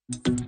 Nyakwarom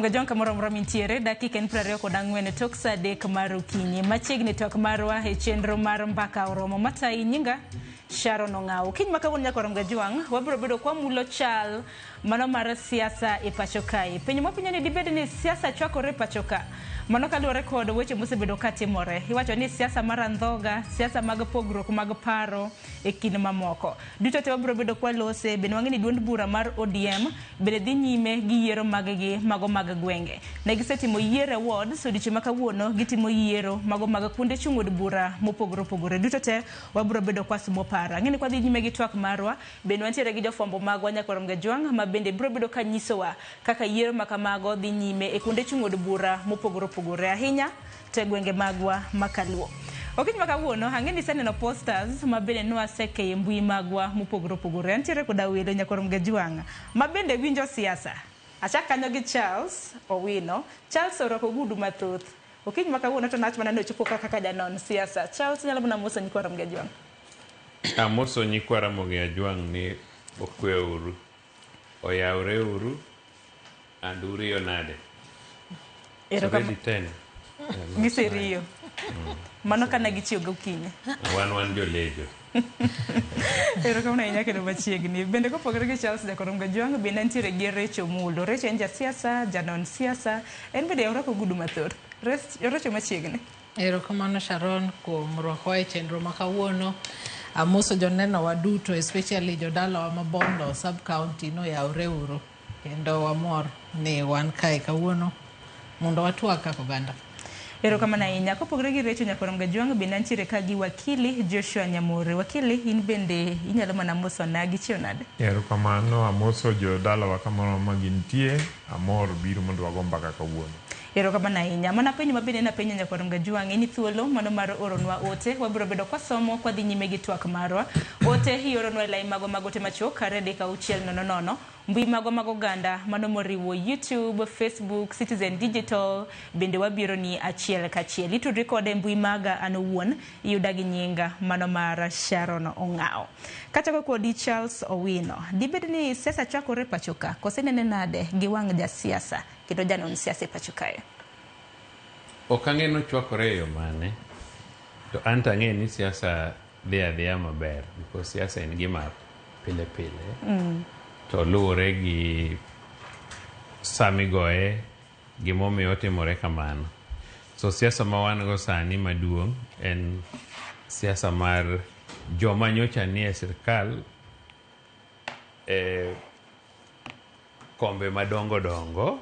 Gajwang' kamoro amora mintiere, dakika en 24 tok sa 3 mar okinyi. Machiegni twak marwa e chenro mar mbaka oromo matayi nyinga Sharon Ong'awo. Kiny ma kawuono Nyakwarom Gajwang' wabiro bedo kwamulo chal mano mar siasa e pacho kae. Penjo mwapenjo ni dibed ni siasa chwakore e pacho ka? Mano kaluwore kod weche mosebedo katimore. Iwacho ni siasa mar andhoga, siasa mag pogruok mag paro e kind mamoko. Duto te wabiro bedo kwalose, bende wang'e ni duond bura mar ODM bende dhi nyime gi yiero mag gi mago mag gwenge. Ne gisetimo yiero e wards, odiochieng' ma kawuono gitimo yiero mago mag kuonde chung' od bura mopogore opogore. Duto te wabiro bedo kwasumo paro. Ang'e ni kwadhi nyime gi twak marwa, bende wantiere gi jofwambo magwa Nyakwarom Gajwang' ma bende biro bedo ka nyisowa kaka yiero ma kamago dhi nyime e kuonde chung' od bura mopogore opogore ahinya to e gwenge magwa ma kaluo. Okinyi ma kawuono ang'e ni iseneno posters ma bende nwasekeyo e mbui magwa mopogore opogore. Antiere koda welo Nyakwarom Gajwang' ma bende winjo siasa. Achak kanyo gi Charles Owino. Charles orwako ogudu mathoth. Okinyi ma kawuono to nawach mana ni ochopo ka kaka janon siasa. Charles inyalo mana moso nyikwa Ramogi Ajwang'. Amoso nyikwa Ramogi Ajwang' ni okwe uru, oyawre uru and uriyo nade? It's already 10. Giseriyo. Mano kane gichiew gokinyi. Wan jolejo. Erokamano ahinya kendo machiegni. Bende kopogore gi Charles Jakorom Gajwang' bende nitiere gi Recho Mulo. Recho en jasiasa, janon siasa, en bende orwako ogudu mathoth. Recho machiegni. Erokamano Sharon kuom rwakowa e chenro ma kawuono. Amoso jonenowa duto especially jodalawa ma Bondo sub county noyawre uru kendo wamor ni wan kae kawuono mondo watwag kaka oganda. Erokamano ahinya. Kopogore gi Recho Nyakorom Gajwang' bende antiere ka gi wakili Joshua Nyamore. Wakili, in bende inyalo mana mosona gi chiew nade? Erokamano, amoso jodalawa kamoro ma gintie, amor biro mondo wago mbaka kawuono. Erokamano ahinya. Mana penjo ma bende napenjo Nyakorom Gajwang', in thuolo mano mar oronwa ote, wabiro bedo kwasomo kwadhi nyime gi twak marwa. Ote ioronwa e lai magwa mag ote machuok 2 3 6 0 0. Mbui magwa mag oganda mano moriwo YouTube, Facebook, Citizen Digital bende wabiro ni achiel kachiel. Itudri koda e mbui maga an owuon iyuda gi nyinga mano mar Sharon Ong'awo. Kachako kodi Charles Owino, dibed ni siasa chwakore pacho ka kose inene nade gi wang' jasiasa kendo janon siasa e pacho kae? Ok ang'e ni ochwakore e yo mane, to an to ang'e ni siasa dhi adhiya maber because siasa en gima pile pile to luwore gi samigoye gimomiyo otimore kamano. So siasa ma wan go sani maduong' en siasa mar joma nyocha nie sirkal e kombe madongo dongo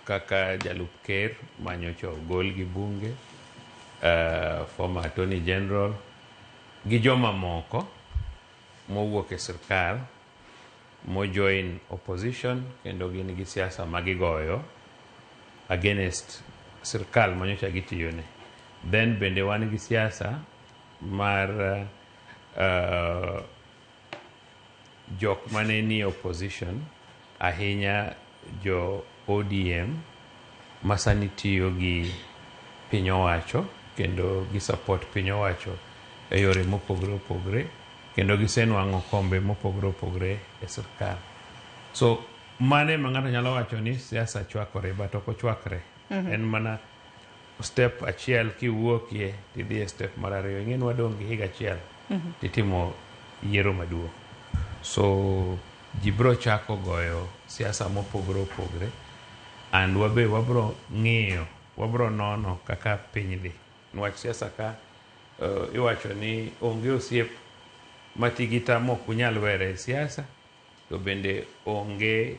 kaka jalup ker manyocha ogol gi bunge, former attorney general gi joma moko mowuok e sirkal mojoin opposition kendo gin gi siasa ma gigoyo against sirkal manyocha gitiyone. Then bende wan gi siasa mar jok mane nie opposition ahinya jo ODM ma sani tiyo gi piny owacho kendo gi support piny owacho e yore mopogore opogore kendo gisenwang'o kombe mopogore opogore e sirkal. So mano ema ng'ato nyalo wacho ni siasa chwakore but ok ochwakre. En mana step achiel kiwuokie tidhi e step mar ariyo. Ing'e ni wadong' gi higa achiel titimo yiero maduong'. So ji biro chako goyo siasa mopogore opogore and wabe wabro ng'iyo, wabro nono kaka piny dhi. Niwach siasa ka iwacho ni onge osiep matigita mok unyal were e siasa to bende onge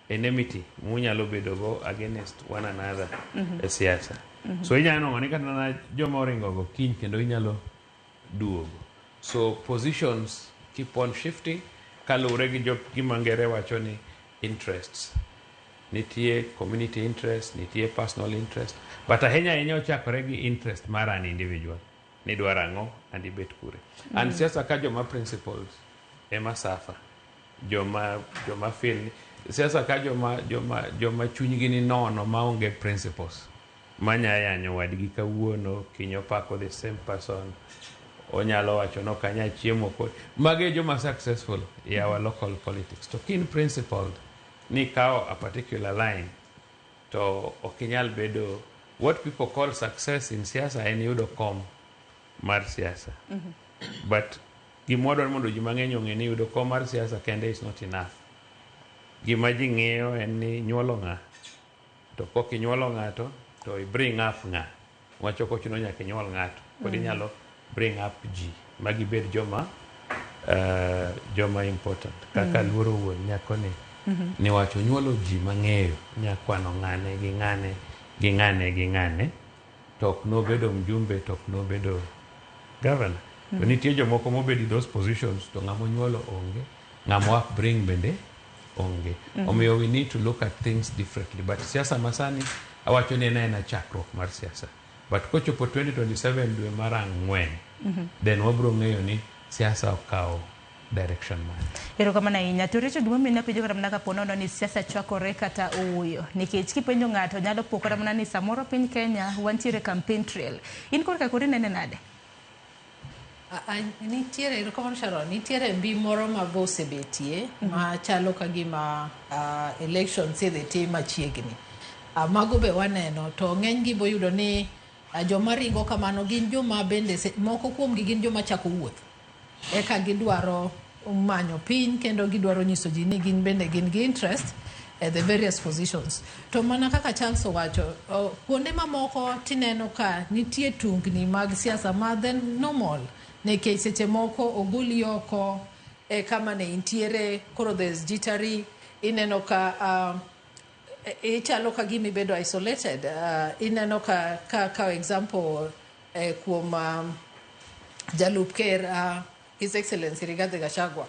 enmity munyalo bedo go against one another e siasa. So inyalo nwang'o ni kata mana joma oringo go kiny kendo inyalo duogo. So positions keep on shifting kaluwore gi jo gima ngere wacho ni interests. Nitie community interest, nitie personal interest, but ahinya ahinya ochakore gi interest mar an individual. Nidwaro ang'o and ibet kure. And siasa ka joma principles ema suffer. Joma feel ni siasa ka joma chunygi ni nono maonge principles. Manya yanyo wadgi kawuono, kiny opako the same person. Onyalo wacho ni ok anyal chiemo kod. Magi e joma successful e our local politics. To kin principled ni ikawo a particular line to ok inyal bedo what people call success in siasa en yudo kom mar siasa. But gima wadwaro mondo ji mang'eny ong'e ni yudo kom mar siasa kende is not enough. Gima ji ng'iyo en ni nyuolo ng'a. To kok inyuolo ng'ato to i bring up ng'a. Wach ok ochuno nyaka inyuol ng'ato. Pod inyalo bring up ji ma gibed joma joma important. Kaka luoro wuon nyako ni niwacho onyuolo ji mang'eyo nyakwano ng'ane gi ng'ane gi ng'ane gi ng'ane to ok nobedo mjumbe to ok nobedo governor. To nitie jomoko mobedo in those positions to ng'ama onyuolo onge, ng'ama upbring bende onge. Omiyo we need to look at things differently. But siasa masani awacho ni en aena chakruok mar siasa. But kochopo 2027 dwe mar 4, then wabro ng'eyo ni siasa okawo direction mane. Erokamano ahinya. To Rachel, gimomiyo napenjo kata mana kapo nono ni siasa chwakore kata ooyo. Nikech kipenjo ng'ato nyalo po kata mana ni samoro piny Kenya wantiere campaign trail. In korka kori nene nade? Nitiere, erokamano Sharon, nitiere mbi moro ma be osebetie ma chalo ka gima elections idhi tim machiegni. Mago be waneno to ng'eny gi boyudo ni joma ringo kamano gin joma bende moko kuomgi gin joma chako wuoth. Eka gidwaro manyo piny kendo gidwaro nyiso ji ni gin bende gin gi interest at the various positions. To mana kaka Charles owacho, kuonde mamoko tineno ka nitie tungni mag siasa ma then normal nikech seche moko ogoli oko e kama ne intiere, koro there's jittery, ineno ka ichalo ka gima ibedo isolated. Ineno ka example kuom jalup ker His Excellency Rigathi Gachagua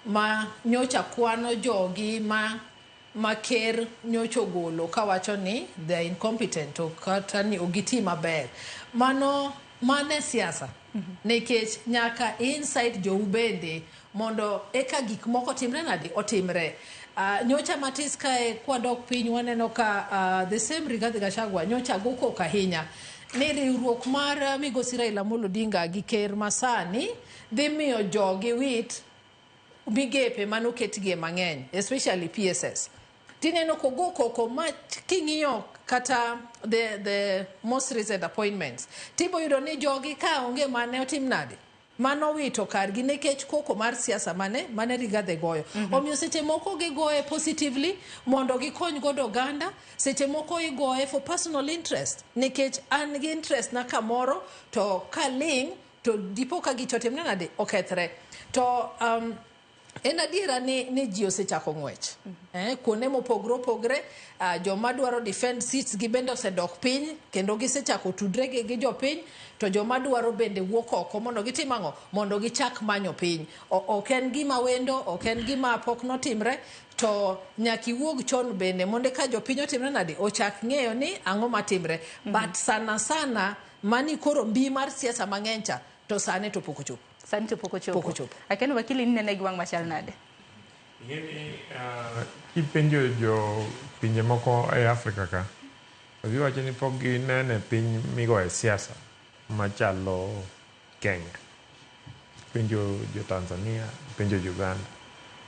ma nyocha kwano jogi ma ker nyocha ogolo kawacho ni they are incompetent to kata ni ok giti maber. Mano mane siasa nikech nyaka inside jou bende mondo eka gik moko timre nade otimre. Nyocha matis kae kwadok piny waneno ka the same Rigathi Gachagua nyocha go koko ahinya ni riwruok mar migosi Raila Amolo Odinga gi ker masani dhi miyo jogi wit migepe manoketgie mang'eny especially PSS. Tineno kogo koko ma king'iyo kata the most recent appointments tibo yudo ni jogi ka onge mane otim nade mano wito kargi nikech koko mar siasa mane Rigathi goyo. Omiyo seche moko gigoye positively mondo gikony godo oganda, seche moko igoye for personal interest nikech an gi interest na kamoro to kaling' to dipo ka gicho otimre nade okethre. To en adiera ni ji osechako ng'wech kuonde mopogre opogre, joma dwaro defend seats gi bende osedok piny kendo gisechako tudre gi jopiny to joma dwaro bende wuok oko mondo gitim ang'o mondo gichak manyo piny. Ok en gima wendo, ok en gima pok notimre to nyaka iwuog chon bende mondo ka jopiny otimre nade ochak ng'eyo ni ang'o matimre. But sana sana mani koro mbi mar siasa mang'eny cha to sani to pok ochopo. Sani to pok ochopo. Pok ochopo. Akeno wakili ni nene gi wang' machal nade? Ing'eni kipenjo jo pinje moko e Afrika ka, to giwacho ni pok ginene piny migoye siasa machalo Kenya. Penjo jo Tanzania, penjo jo Uganda.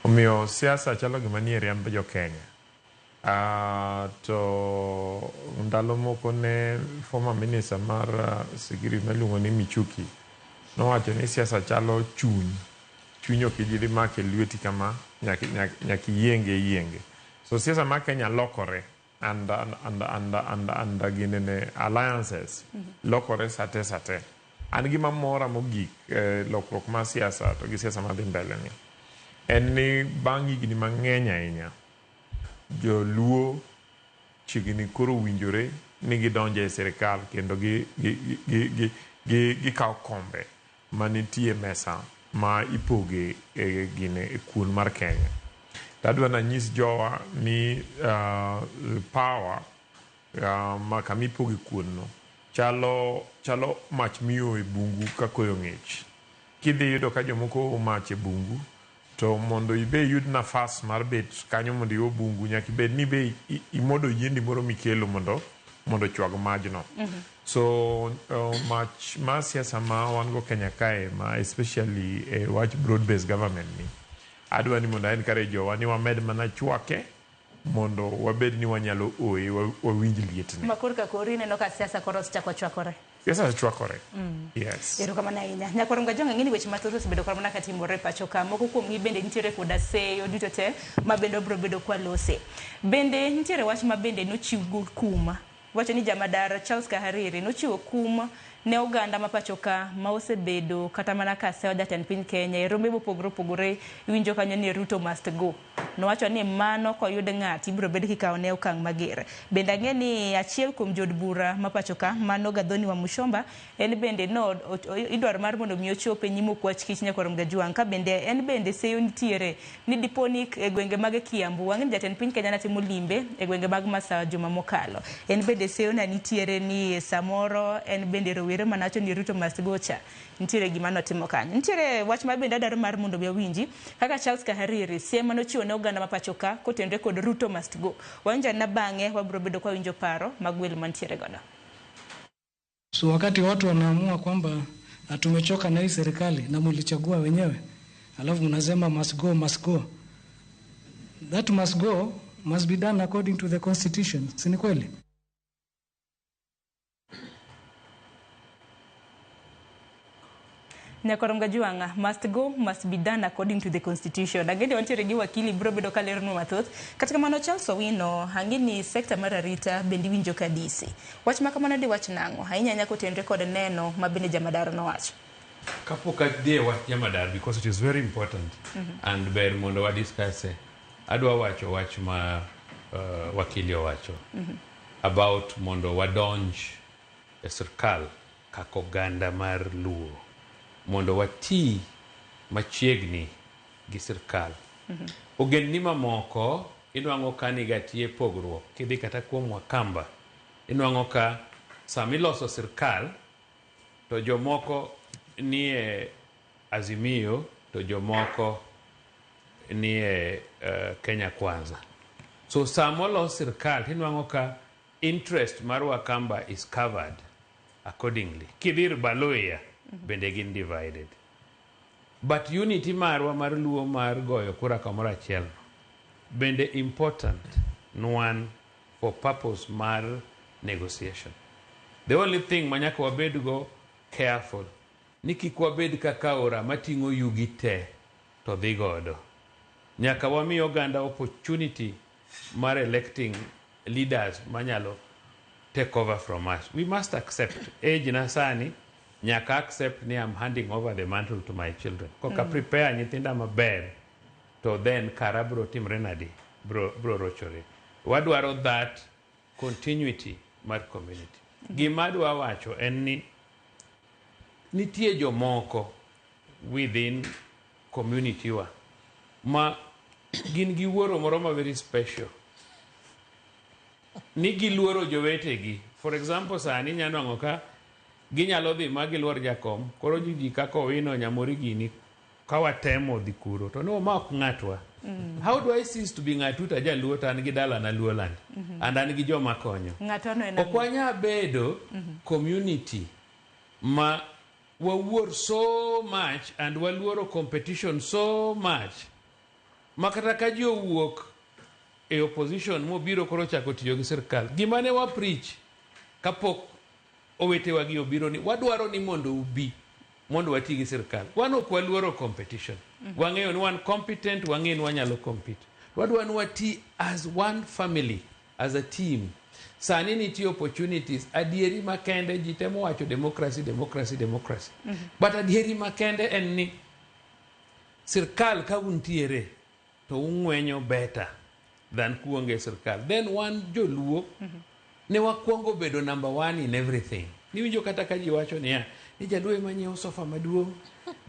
Omiyo siasa chalo gima nie riemb jo Kenya. To ndalo moko ne former minister mar security miluongo ni Michuki nowacho ni siasa chalo chuny. Chuny ok idhi make e lweti kama, nyaka iyienge iyienge. So siasa mar Kenya lokore and ginene alliances lokore sate sate. An gima mora mogik lokruok mar siasa to gi siasa madhi mbele ni en ni bang' higni mang'eny ahinya joluo chiegni koro winjore ni gidonjo e sirikal kendo gikawo kombe manitie mesa ma ipoge e gine e kuon mar Kenya. Tadwa nanyis jowa ni power ma kama ipoge kuon no chalo mach mioyo e bungu ka koyo ng'ich. Kidhi yudo ka jomoko oo mach e bungu to mondo ibe iyud nafas mar bet kanyo mondo io bungu nyaka ibed ni be imodo yiendi moro mikelo mondo Mondo ochwag majno. So mach mar siasa ma wan go Kenya kae ma especially e wach broad based government ni adwa ni mondo encourage jowa ni wamed mana chwake mondo wabed ni wanyalo oye wawinj lietne. Ma korka kori ineno ka siasa koro osechako chwakore. Siasa chwakore. Yes. Erokamano ahinya. Nyakwar Mgajwang' ang'e ni weche mathoth osebedo kod mana katimore e pacho ka. Moko kuomgi bende nitiere koda seyo duto te ma bende wabiro bedo kwalose. Bende nitiere wach ma bende nochiw go kum. Wacho ni jamadar Charles Kahariri nochiwo kum ne oganda ma pacho ka ma osebedo kata mana ka seyo jatend piny Kenya e rombe mopogore opogore iwinjo kanyo ni Ruto must go. Nowacho ni mano koyud ng'at ibiro bed kikawo ne okang' mager. Bende ang'e ni achiel kuom jood bura ma pacho ka mano Gathoni Wamuchomba en bende no idwaro mar mondo mi ochop e nyim okwach kich nyakwar Mgajwang' ka bende en bende seyo nitiere ni dipo ni e gwenge mag Kiambu wang'e ni jatend piny Kenya natimo limbe e gwenge mag Masawa juma mokalo. En bende seyo na nitiere ni samoro en bende rowere manawacho ni Ruto must go cha nitiere gima notimo kanyo. Nitiere wach ma bende adwaro mar mondo mi awinji kaka Charles Kahariri siem manochiwo ne oganda ma pacho ka kotenore kod Ruto must go. Wawinjo anena bang'e wabiro bedo kwa winjo paro mag welo mantiere godo. So wakati watu wanaamua kwamba tumechoka na hii serikali na mulichagua wenyewe, alafu mnasema must go, must go. That must go must be done according to the constitution. Si ni kweli? Nyakwar Mgajwang' must go must be done according to the constitution. Ang'e ni wantiere gi wakili biro bedo ka leronwa mathoth. Kata kamano Charles Owino, ang'e ni sekta mar arita bende iwinjo ka disi. Wach ma kamano diwach nang'o? Ahinya ahinya kotenore kod neno ma bende jamadar nowacho. Kapok adhi e wach jamadar because it is very important and ber mondo wa discuss e. Adwa wacho wach ma wakili owacho about mondo wadonj e sirkal kaka oganda mar Luo mondo wati machiegni gi sirkal. Ogendni mamoko inwang'o ka niga tie pogruok kidhi kata kuom Wakamba inwang'o ka samiloso sirkal to jomoko nie Azimio to jomoko nie Kenya Kwanza. So samolos sirkal tinwang'o ka interest mar Wakamba is covered accordingly. Kidhi ir Baluhya bende gin divided. But unity marwa mar Luo mar goyo kura kamoro achiel bende important nwan for purpose mar negotiation. The only thing ma nyaka wabed go careful ni kik wabed kaka aora mating'o yugi te to dhi godo. Nyaka wami oganda opportunity mar electing leaders manyalo take over from us. We must accept age na sani nyaka accept ni I'm handing over the mantle to my children. Koka prepare nyithinda maber to then kara bro timre nadi bro rochore. Wadwaro that continuity mar community. Gima adwa wacho en ni nitie jomoko within community wa ma gin gi wuoro moro ma very special ni giluoro jowetegi. For example, sani inya nwang'o ka ginyalo dhi ma giluor jakom koro ji kaka Owino Nyamori gini ka watemo dhi kuro to no ma ok ng'atwa. How do I cease to be ng'atu to ajaluo to an gi dalana Luoland and an gi joma konyo. Ng'atwa no en Ok wanya bedo community ma wawuor so much and waluoro competition so much ma kata ka ji owuok e opposition mobiro koro chako tiyo gi sirkal gima ne wa preach kapok owetewa gi obiro ni wadwaro ni mondo ubi mondo wati gi sirkal wan ok waluoro competition wang'eyo ni wan competent wang'eyo ni wanyalo compete wadwa ni wati as one family as a team sani nitie opportunities adieri makende ji temo wacho democracy democracy democracy but adieri makende en ni sirkal ka untiere to ung'wenyo better than kuonge sirkal then wan joluo ne wakwongo bedo number one in everything niwinjo kata ka ji wacho niya ni jaluo ema nyiewo sofa maduong'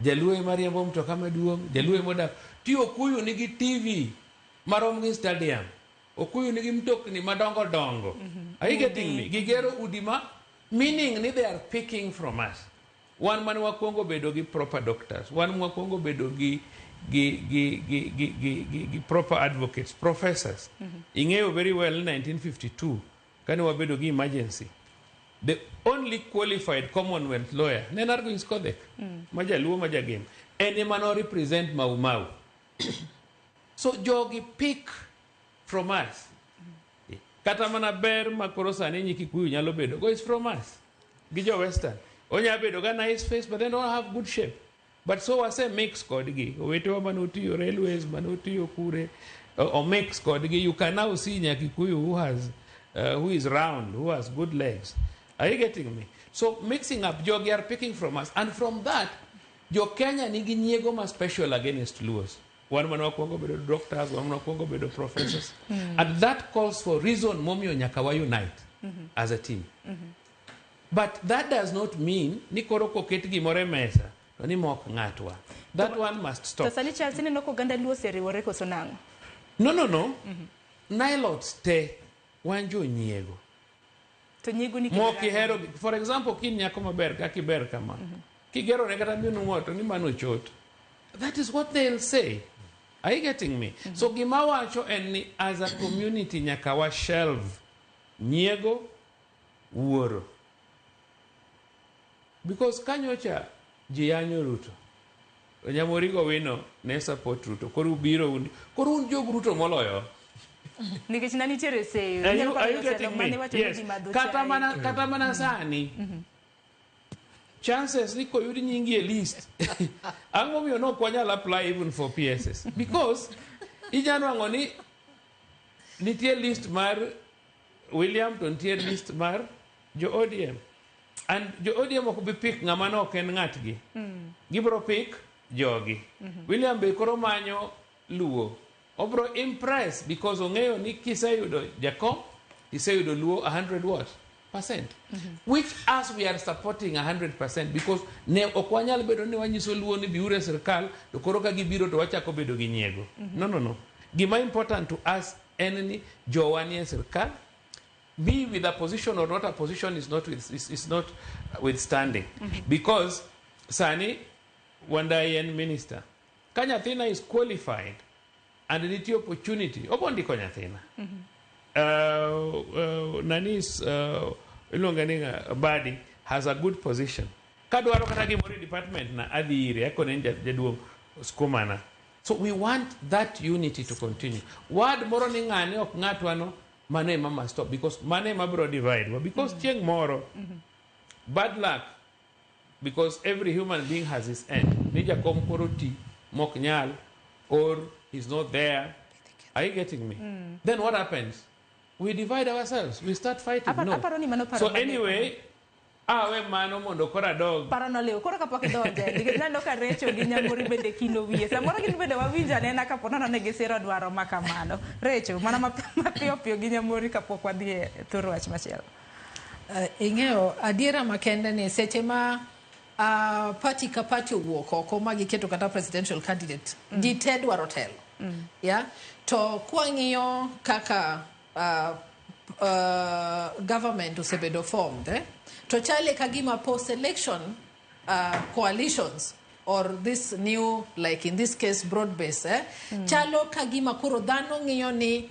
jaluo ema riembo mtoka maduong' jaluo ema odak ti okuyu nigi tv marom gi stadium okuyu nigi mtokni madongo dongo are you getting me gigero udi ma meaning ni they are picking from us wan mane wakwongo bedo gi proper doctors wan mwakwongo bedo gi proper advocates professors ing'eyo very well 1952 Kane wabedo gi emergency, the only qualified Commonwealth lawyer ne en Argwings Kodhek, ma jaluo ma jagem. En ema no represent Mau Mau. So jogi pick from us. Kata mana ber ma koro sani nyi Kikuyu nyalo bedo go is from us. Gi jo Western. Onya bedo ga nice face, but they don't have good shape. But so wase mix kodgi. Owetewa manotiyo railways, manotiyo kure, o mix kodgi. You can now see Nyakikuyu who is round, who has good legs. Are you getting me? So mixing up, jogi are picking from us. And from that, jo Kenya nigi nyiego ma special against Luos. Wan mane wakwongo bedo doctors, wan mane wakwongo bedo professors. And that calls for reason momiyo nyaka wa unite as a team. But that does not mean ni koro koket gimoro e mesa to ni mok ng'atwa. That one must stop. To sani Charles, ineno ka oganda Luo oseriwore koso nang'o? No. Nilotes te wan jonyiego. To nyiego ni kelo Mok nang'o? ihero, for example, kin nyako maber kaka iber kama. Kigero ne kata minu ot to ni mano chot. That is what they'll say. Are you getting me? So gima wacho en ni as a community nyaka wa shelve nyiego, wuoro. Because kanyocha ji yanyo Ruto. To Nyamorigo Wino ne support Ruto. Koro ubiro un, koro un jog Ruto moloyo. Nikech ne nitiere seyo. Are you getting me? Yes. Kata mana sani. Chances ni koyud nyingi e list. Ang'o momiyo ne ok wanyal apply even for PSS? Because inya nwang'o ni nitie list mar William to nitie list mar jo ODM. And jo ODM ok bi pick ng'ama ne ok en ng'atgi. Gibiro pick jogi. William be koro manyo Luo. Obro impress because ong'eyo ni kiseyudo Jakom, iseyudo Luo 100 what? Percent. Which us we are supporting 100% because ne ok wanyal bedo ni wanyiso Luo ni biuru e sirkal to koro ka gibiro to wachako bedo gi nyiego. No. Gima important to us en ni jowa ni e sirkal, be with a position or not a position is not withstanding, because sani Wandayi en minister. Ka nyathina is qualified and nitie opportunity, obo ndiko nyathina. Nani is iluonge ni ng'a? Badi has a good position. Kadwaro kata gimoro e department na adhi ire akone ni jaduong' skumana. So we want that unity to continue. Word moro ni ng'ane ok ng'atwa no, mano ema must stop because mano ema biro divide wa, because chieng' moro, bad luck, because every human being has his end, ni jakom koro ti mok nyal or he's not there. Are you getting me? Then what happens? We divide ourselves, we start fighting. No. Aparo ni mano paro So maber. Anyway, awe mano mondo koro adog. Paro noliw koro kapok idonje, nikech naneno ka Recho gi Nyamori bende kino wiye samoro gin bende wawinjo anena kapo nono ne gisiro dwaro ma kamano. Recho mana mapiyo piyo gi Nyamori kapok wadhi e thur wach machielo. Ing'eyo adiera makende ni seche ma party ka party owuok oko ma giketo kata presidential candidate, ji te dwaro telo, yeah? To kwang'iyo kaka government osebedo formed, eh? To chale ka gima post election coalitions or this new, like in this case broad base, eh? Chalo ka gima koro dhano ng'iyo ni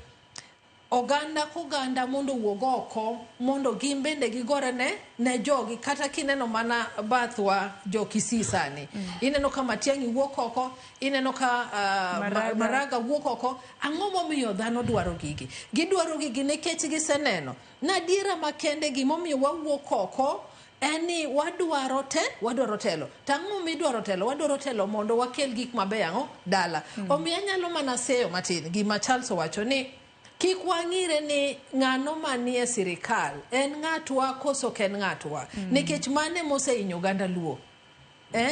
oganda koganda mondo owuog oko mondo gin bende gigore ne jogi. Kata kineno mana bathwa jo Kisii sani, ineno ka Matiang'i wuok oko, ineno ka Maraga. Maraga wuok oko. Ang'o momiyo dhano dwaro gigi? Gidwaro gigi nikech giseneno na adiera makende gimomiyo wawuok oko en ni wadwaro telo. To ang'o midwaro telo? Wadwaro telo mondo wakel gik mabeyo ang'o dala. Omiyo anyalo mana seyo matin gima Charles owacho ni kik wang'ire ni ng'ano manie sirikal en ng'atwa koso ok en ng'atwa, nikech mane mosehinyo oganda Luo.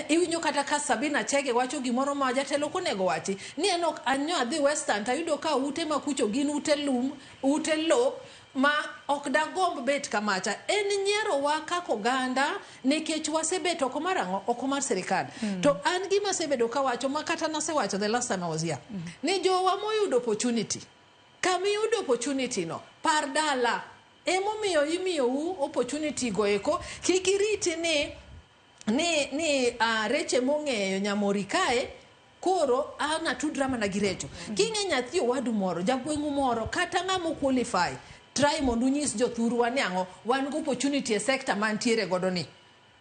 Iwinjo kata ka Sabina Chege wacho gimoro ma jatelo ok onego wachi ni en ok anyo adhi Western tayudo ka ute makucho gin ute lum, ute lo ma ok dagomb bet kamacha. En nyierowa kaka oganda nikech wasebet oko mar ang'o, oko mar sirikal. To an gima asebedo kawacho ma kata nasewacho the last time I was here ni jowa moyudo opportunity, kamiyudo opportunity no, par dala. Emomiyo imiyou opportunity go eko, kik iriti ni Reche mong'eyo Nyamori kae koro an atudra mana gi Recho. King'e nyathi owadu moro, jagweng'u moro, kata ng'ama qualify. Try mondo unyis jothurwa ni ang'o, wan gi opportunity e sector mantiere godo ni.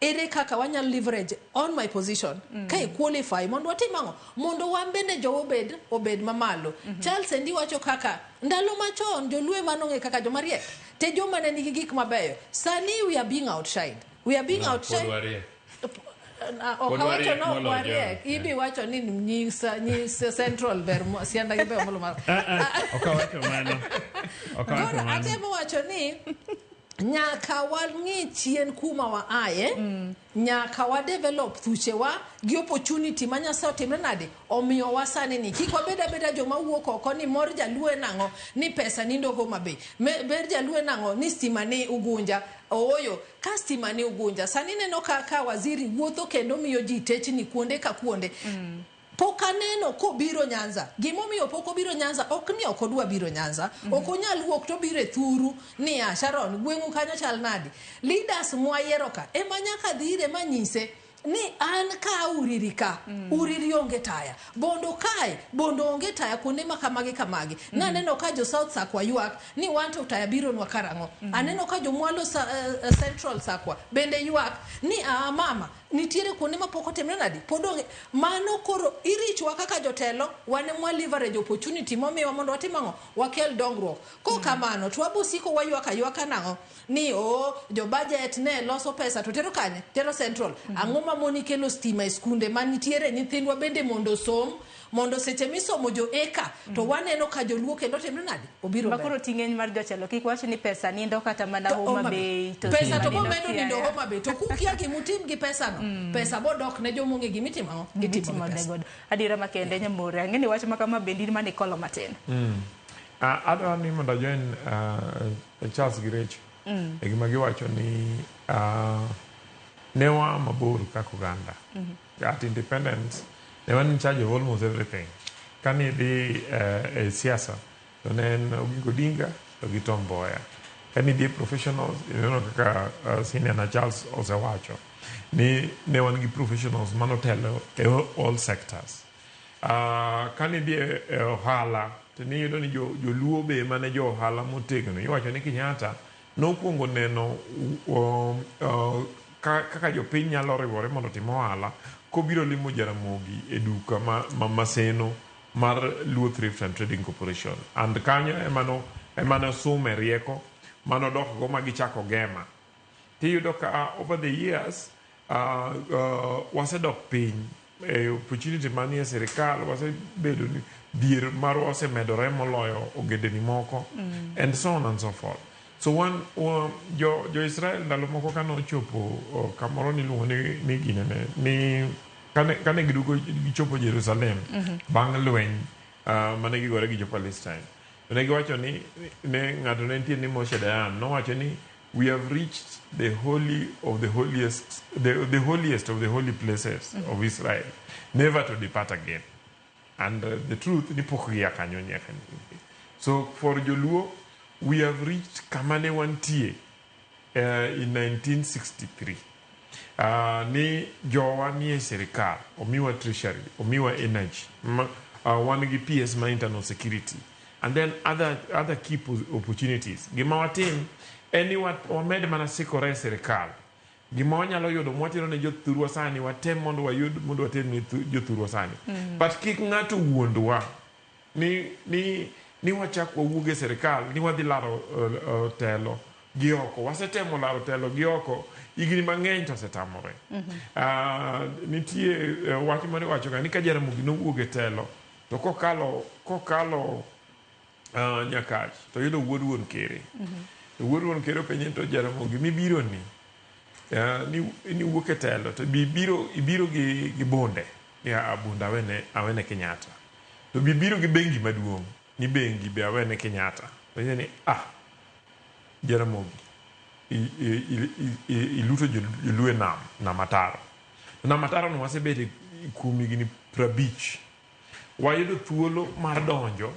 Ere kaka wanyalo leverage on my position ka i qualify mondo watim ang'o, mondo wan bende jowa obed mamalo. Charles Endi wacho kaka ndalo machon joluo ema nong'e kaka joma riek te, joma ne nigi gik mabeyo. Sani we are being outshined, we are being No, pod outshined. wariek. Ok Pod awacho wariek no moloyo wariek. jogo. Ibi wacho ni nyis Central ber sianda gi ber molo mar. Ok awacho mano. Ok awacho Koro mano. atemo wacho ni nyaka wang'i chien kuma wa aye, nyaka wa develop thuchewa gi opportunity ma Nyasaye otimre nade omiyowa sani ni kik wabed abeda joma wuok oko ni mor jaluo en ang'o, ni pesa nindo Homa Bay. Ber jaluo en ang'o, ni stima ni Ugunja. Ooyo, ka stima ni Ugunja sani neno ka waziri wuotho kendo miyo ji techni kuonde ka kuonde. Pok aneno kobiro Nyanza. Gimomiyo pok obiro Nyanza ok ni ok odwa biro Nyanza. Ok onyal wuok to obiro e thuru niya, Sharon, gweng'u kanyo chal nadi? Leaders mwayiero ka ema nyaka dhi ire manyise ni an ka Uriri ka, Uriri onge taya. Bondo kae, Bondo onge taya kuonde ma kamagi kamagi. Naneno ka jo South Sakwa ywak ni wan to taya bironwa karang'o. Aneno ka jo Mwalo Central Sakwa bende ywak ni a mama nitiere kuonde ma pok otimre nadi, pod onge. Mano koro irichwa kaka jotelo, wan ema leverage opportunity momiwa mondo watim ang'o, wakel dongruok. Kok kamano to wabo siko waywak aywaka nang'o ni o jo budget ne loso pesa to tero kanye, tero Central. Ang'o mamoni kelo stima e skunde manitiere nyithindwa bende mondo osom, mondo seche misomo jo eka to waneno ka joluo kendo timre nadi obiro Ma mbele. koro ting'eny mar jotelo kik wach ni pesa nindo kata mana To Homa Homa Bay to pesa stima to nindo bomedo nindo Siaya. Homa Bay to kukia gimutim gi pesa no, pesa bodok ne jomong'e gimitimo ang'o, gitimo gi Gitimo pesa. godo. Adiera makende Nyamore, ang'e ni wach ma kama bende in mane ikolo matin. Adwa ni mondo ajoin Charles gi Rachel e gima giwacho ni ne waa mabor kaka oganda. At independence ne wan in charge of almost everything. Kane idhi e siasa to ne en Oginga Odinga to gi Tom Mboya. Kane idhi e professionals, ineno kaka senior na Charles osewacho ni ne wan gi professionals manotelo e all sectors. Kane idhi e ohala to niyudo ni joluo be mane jo ohala motegno. Iwacho ni Kenyatta nokwongo neno kaka jopiny nyalo riwore mondo otim ohala kobiro limo Jaramogi e duka ma Maseno mar Luo Thrift and Trading Corporation. And kanyo emano sume rieko manodok go ma gichako Gema. Tiyudo ka over the years wasedok piny e opportunity manie sirikal, wasebedo ni dhier marwa osemedore moloyo ogendni moko, and so on and so forth. So wan jo Israel ndalo moko kane ochopo kamoro niluongo ni ginene ni kane giduogo gichopo Jerusalem bang' lweny mane gigore gi jo Palestine, to ne giwacho ni ne ng'ato ne nitie ni Moshe Dayan nowacho ni we have reached the holy of the holiest, the holiest of the holy places of Israel, never to depart again. And the truth ni pok gia kanyo nyaka ni. So for joluo we have reached kama ne wantie in 1963. Ni jowa nie sirikal, omiwa treasury, omiwa energy, wan gi PS ma internal security, and then other key opportunities. Gima watim en ni wamed mana sikore e sirikal. Gima wanyalo yudo mwatero ne jothurwa sani, watem mondo wayud mondo water ne jothurwa sani. But kik ng'ato wuondwa ni wachak wawuog e sirikal ni wadhi laro telo gi oko. Wasetemo laro telo gi oko higni mang'eny to osetamore. Nitie wach moro iwacho ga ni ka Jaramogi nowuok e telo to kokalo Nyakach to yudo wuod wuon kere. To wuod wuon kere openje ni to Jaramogi mibiro ni, ni wuok e telo to ibiro gi bunde. Ni a bunde awene Kenyatta. To bibiro gi bengi maduong', ni bengi be awene Kenyatta. To ni Jaramogi iluto joluo e nam, nam ataro. Nam ataro no wasebete kuom higni 50. Wayudo thuolo mar donjo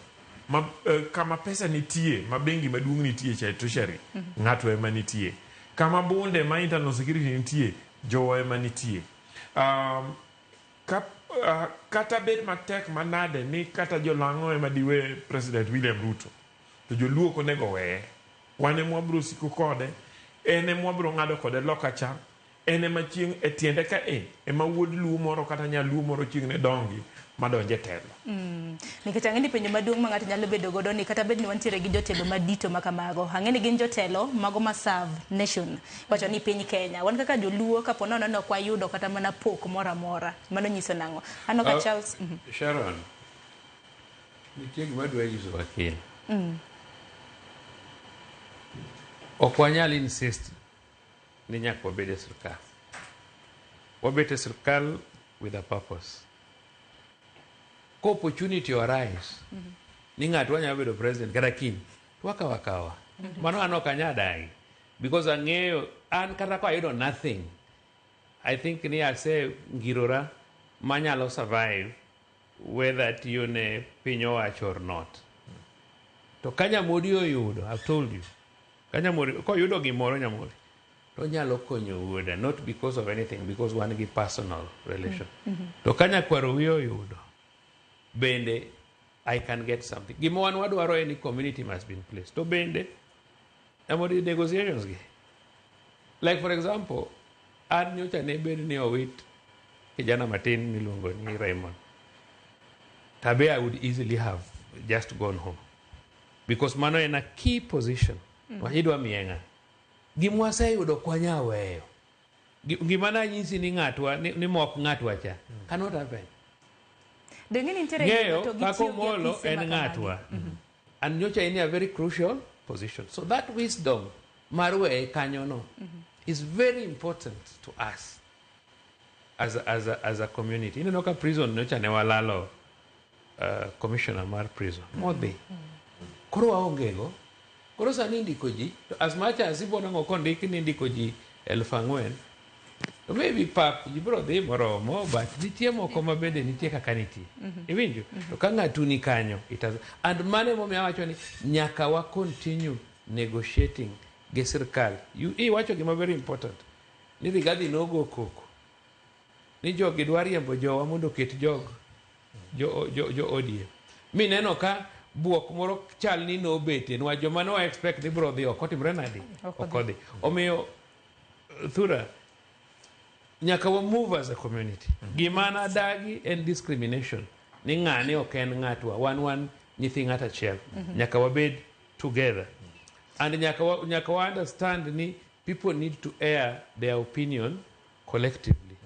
ma, kama pesa nitie, ma bengi maduong' nitie cha e treasury, ng'ato ema nitie. Kama bunde ma internal security nitie, jowa ema nitie. Kata bed matek manade ni kata jolang'o ema diwe President William Ruto, to joluo ok onego weye. Wan ema wabiro siko kode, en ema wabiro ng'ado kode loka cha, en ema chieng' e tiende ka e ema wuod Luo moro kata nyaluo moro chieng' ne dongi madonj e telo. Nikech ang'e ni penjo maduong' ma ng'ato nyalo bedo godo ni kata bed ni wantiere gi jotelo madito ma kamago, ang'e ni gin jotelo mago ma serve nation, wacho ni piny Kenya. Wan kaka joluo kapo nono ni ok wayudo kata mana pok moro amora, mano nyiso nang'o? Aneno ka Charles, Sharon, nitie gima adwa nyiso wakil. Ok wanyal insist ni nyaka wabed e sirkal. Wabet e sirkal with a purpose. Ka opportunity arise ni ng'atwa nyalo bedo president kata kiny, to wakawo akawa. Mano an ok anyal dagi. Because ang'eyo, an kata ka ayudo nothing, I think ni ase ngirora manyalo survive whether atiyo ne piny owacho or not. To ka Nyamodi oyudo, I've told you, ka Nyamodi, koyudo gimoro Nyamodi, to onyalo konyo wuoda, not because of anything, because wan gi personal relation. To ka nyakwar wiye oyudo, bende I can get something. Gima wan wadwaro en ni community must be in place. To bende, Nyamodi negotiations gi. Like for example, an nyocha ne bed ni owit kijana matin miluongo ni Raymond. Tabe I would easily have just gone home. Because mano en a key position. Idwa miye ng'a? Gima waseyudo ok wanyal weyo. Gima nanyisi ni ng'atwa, ni mok ng'atwa cha, cannot happen. Dong'e ni nitiere Ng'eyo to kaka gitiyo gi Omolo apise en ma kamagi. ng'atwa. And nyocha in a very crucial position. So that wisdom mar weye kanyono is very important to us as a community. Ineno ka prison nyocha ne walalo commissioner mar prison modhi. Koro waonge go. Koro sani indiko ji, to as much as ibo nang'o kondik ni indiko ji 4,000, to maybe pap ji biro dhi moromo, but nitie moko ma bende nitie kaka nitie. Iwinjo? To ka ng'atu ni kanyo, it has, and mano emomiyo awacho ni nyaka wa continue negotiating gi sirkal. Iwacho gima very important, ni Rigathi nogo koko, ni jogi dwa riembo jowa mondo oket jog jo ODM. Mineno ka buok moro chal ni nobetie, niwach joma ne wa expect ni biro dhi oko otimre nadi? Ok odhi. Omiyo Thura, nyaka wa move as a community. Gima nadagi en discrimination. Ni ng'ane ok en ng'atwa, wan nyithi ng'at achiel. Nyaka wabed together. And nyaka wa understand ni people need to air their opinion collectively.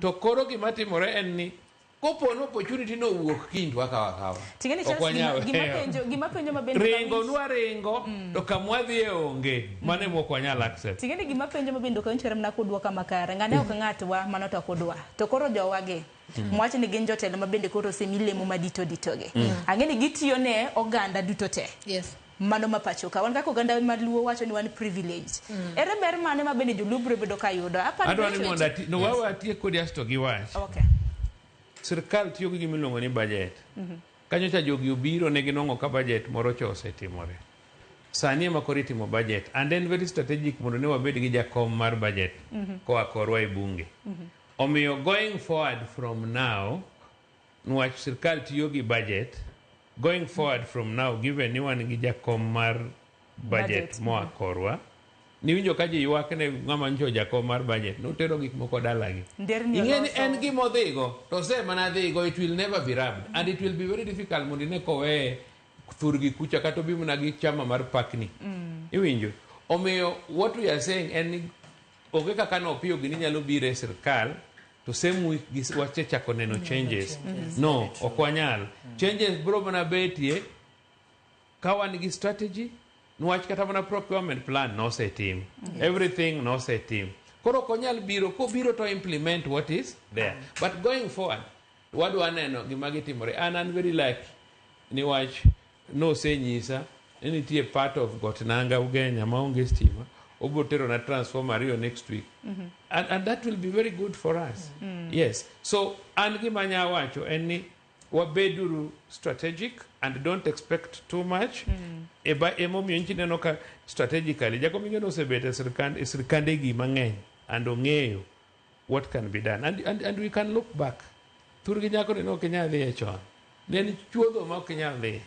To koro gima timore en ni kopo ni opportunity no owuok kiny to wakawo akawa. Ting'eni Ok Charles, wanyal weyo. gima penjo ma bende Ringo ok awinj- nwa ringo, to kamwadhiye onge. Mano ema ok wanyal accept. Ting'eni gima penjo ma bende ok awinj kata mana kudwoka makare. Ng'ane ok ng'atwa, mano to ok udwa. To koro jowagi, mwach ni gin jotelo ma bende koro osemi lemo madito ditogi. Ang'e ni gitiyo ne oganda duto te. Mano ma pacho ka. Wan kaka oganda ma Luo wacho ni wan privileged. Ere ber mane ma bende joluo biro bedo ka yudo? Aparo Adwa ni ni mondo ati, no wawe atiek kodi asto giwach. Sirkal tiyo gi gima iluongo ni budget. Kanyo cha jogi obiro ne ginwang'o ka budget moro cha osetimore. Sani ema koro itimo budget and en very strategic mondo ne wabed gi jakom mar budget koa korwa e bunge. Omiyo going forward from now, niwach sirkal tiyo gi budget, going forward from now, given ni wan gi jakom mar budget Budget, moa korwa, niwinjo ka ji ywak ne ng'ama nyicho jakom mar budget, notero gik moko dalagi. Nderni Ing'e ni oloso. en gima odhigo, to ose mana dhigo, it will never be rubbed. And it will be very difficult mondo ine koweye thurgi kucha kata obi mana gi chama mar pakni. Iwinjo? Omiyo, what we are saying en ni onge kaka nopiyo gini nyalo biro e sirkal to same week wasechako neno changes. No, ok wanyal. Changes biro mana betie ka wan gi strategy, niwach kata mana procurement plan nosetim. Everything nosetim. Koro ok onyal biro, kobiro to implement what is there. But going forward, wadwa neno gima gitimore. An very lucky niwach nosenyisa ni nitie part of Got Nanga Ugenya maonge stima, obiro tero na transformer ariyo next week. And that will be very good for us. Yes. So an gima anya wacho en ni wabeduru strategic and don't expect too much. Eba emomiyo nchi neno ka strategically Jakom Migeno osebet e sirkand e sirkande gi mang'eny and ong'eyo what can be done and we can look back. Thurgi nyako ni ok inyal dhiye chon. Ne en chuodho ma ok inyal dhi.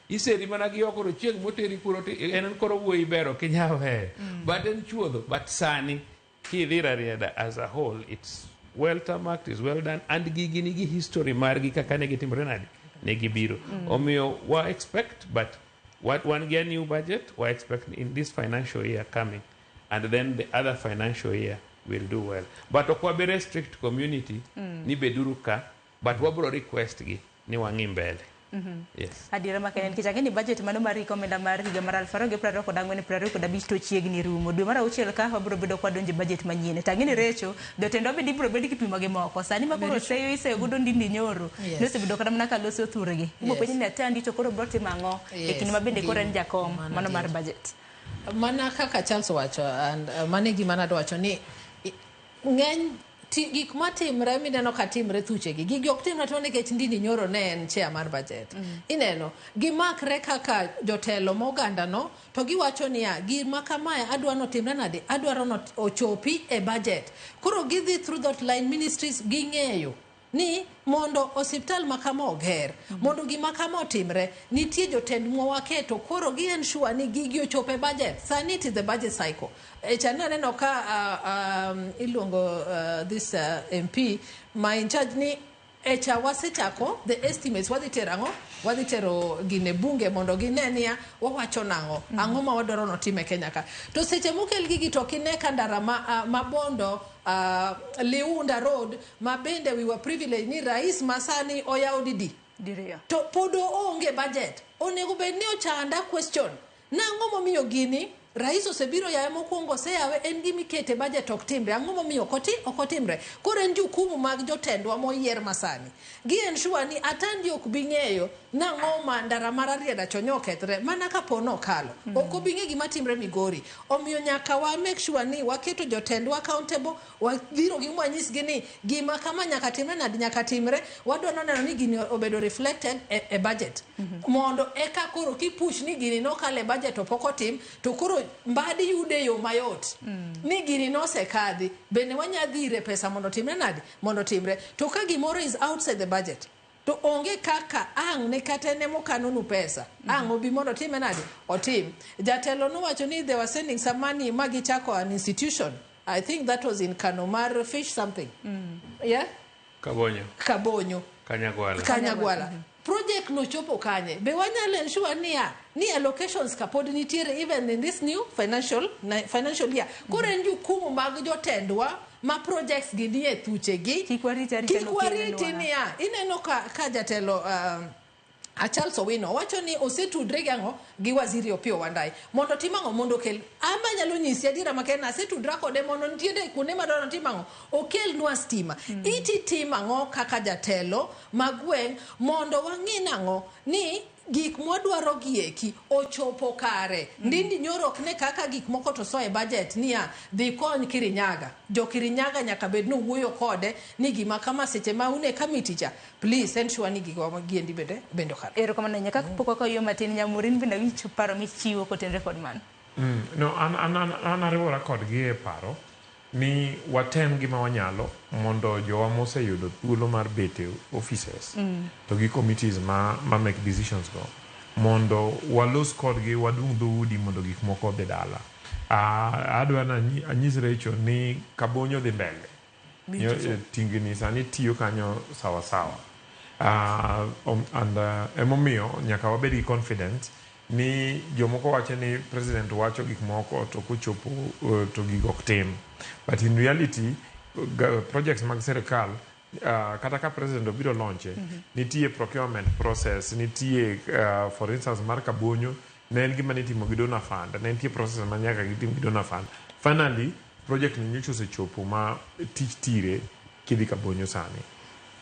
Iseri mana gi oko to chieng' moteri kuro to en koro wuoyi ber ok inyal weyo. But en chuodho. But sani kidhi Rarieda as a whole, it's well tarmacked, is well done, and gigi nigi history margi kaka ne gitimore nade, ne gibiro. Omiyo wa expect, but what wan gi a new budget, wa expect in this financial year coming, and then the other financial year will do well. But ok wabi restrict community ni beduru ka, but wabro request gi ni wang'i mbele. Yes. Adiera makende nikech ang'e ni budget mano mar hik omenda mar higa mar 2024 25 to chiegni rumo. Dwe mar auchiel ka wabiro bedo kwa donjo e budget manyien. To ang'e ni Recho, jotendwa bende ibiro bed kipimo gi moko. Sani ma koro seyo iseyo godo ndindi nyoro. Yes. Ne osebedo kata mana ka loso thurgi. Ibo Yes. penji ni Atandi to koro biro timo ang'o e Yes, kinde ma bende koro en jakom mano mano mar adier. budget. Mana kaka Charles owacho, and mano e gima nadwa wacho ni ng'eny gik matimre mineno ka timre thuchegi gigi ok timre atima nikech Ndindi Nyoro ne en chair mar budget. Ineno gimakre kaka jotelo ma oganda no to giwacho niya gima kamae adwa notimre nade, adwaro no ochopi e budget. Koro gidhi through that line ministries ging'eyo ni mondo osiptal ma kama oger, mondo gima kama otimre, nitie jotend mwa waketo koro gi ensure ni gigi ochopo e budget. Sani it is the budget cycle. E cha naneno ka iluongo this MP ma in charge ni echa wasechako the estimates wadhi tero ang'o, wadhi tero gine bunge mondo gine niya wawacho nang'o, ang'o ma wadwaro notim e Kenya ka. To seche mokel gigi to ok ine ka ndara ma Bondo Liunda Road ma bende we were privileged ni rais masani oyawo didi Diriyo. to pod oonge budget. Onego bed ni ochanda question nang'o momiyo gini rais osebiro yawe mokwongo oseyawe en gima ikete budget ok timre, ang'o momiyo ok otimre. Koro en jukumu mag jotendwa moyier masani gi ensure ni Atandi ok bi ng'eyo nang'o ma ndara mar Rarieda chonyo okethre mana kapo nokalo. Ok obi ng'e gima timre Migori. Omiyo nyaka wa make sure ni waketo jotendwa accountable, wabiro gi mwanyisgi ni gima kama nyaka timre nadi nyaka timre, wadwa neno ni gini obedo reflected e budget. Mondo eka koro kipush ni gini nokalo e budget to pok otim, to koro mbadi yude yo mayot. Ni gini nosekadhi, bende wanya dhire pesa mondo timre nadi, mondo timre. To ka gimoro is outside the budget, to onge kaka ang' ne kata en emokanonu pesa. Ang' obi mondo otime nadi, otim. Jatelo nowacho ni they were sending some money ma gichako an institution. I think that was in Kano mar fish something. Yeah? Kabonyo. Kabonyo. Kanyagwala. Kanyagwala. Project no chopo kanye? Be wanyalo ensure niya ni allocations ka pod nitiere even in this new financial year. Koro en jukumu mag jotendwa ma projects gi nie thuchegi. Kik wariti arita Kik no wariti kelonwa. niya. Ineno ka jatelo Charles Owino wacho ni osetudre gi ang'o gi waziri Opiyo Wandayi mondo otim ang'o mondo okel ama nyalo nyisi adiera makende asetudra kode mondo nitiere kuonde madwaro otim ang'o okelnwa stima. Iti tim ang'o kaka jatelo ma gweng' mondo wang'i nang'o ni gik mwadwaro gi eki ochopo kare. Ndindi Nyoro ok ne kaka gik moko to soe budget niya dhi kony Kirinyaga. Jo Kirinyaga nyaka bed ni wuoyo kode ni gima kama seche ma une committee cha please ensure ni gigo giendi bende okalo. Erokamano ahinya. Kaka pok wakayo matin Nyamurin bende awinjo paro michiwo kotenore kod mano. No, an ariwora kodgi e paro ni watem gima wanyalo mondo jowa moseyudo thuolo mar bet e offices to gi committees ma make decisions go mondo walos kodgi wadung' dhoudi mondo gik moko odhi dala. Adwa ni anyis Rachel ni Kabonyo dhi mbele. Tingni sani tiyo kanyo sawa sawa. And emomiyo nyaka wabed gi confidence ni jomoko wacho ni president wacho gik moko to kochopo to gigo ok tim. But in reality, projects mag sirikal kata ka president obiro launche, nitie procurement process, nitie for instance mar Kabonyo ne en gima nitimo gi donor fund, ne nitie process ma nyaka gitim gi donor fund. Finally, project ni nyocha osechopo ma tich tire kidhi Kabonyo sani.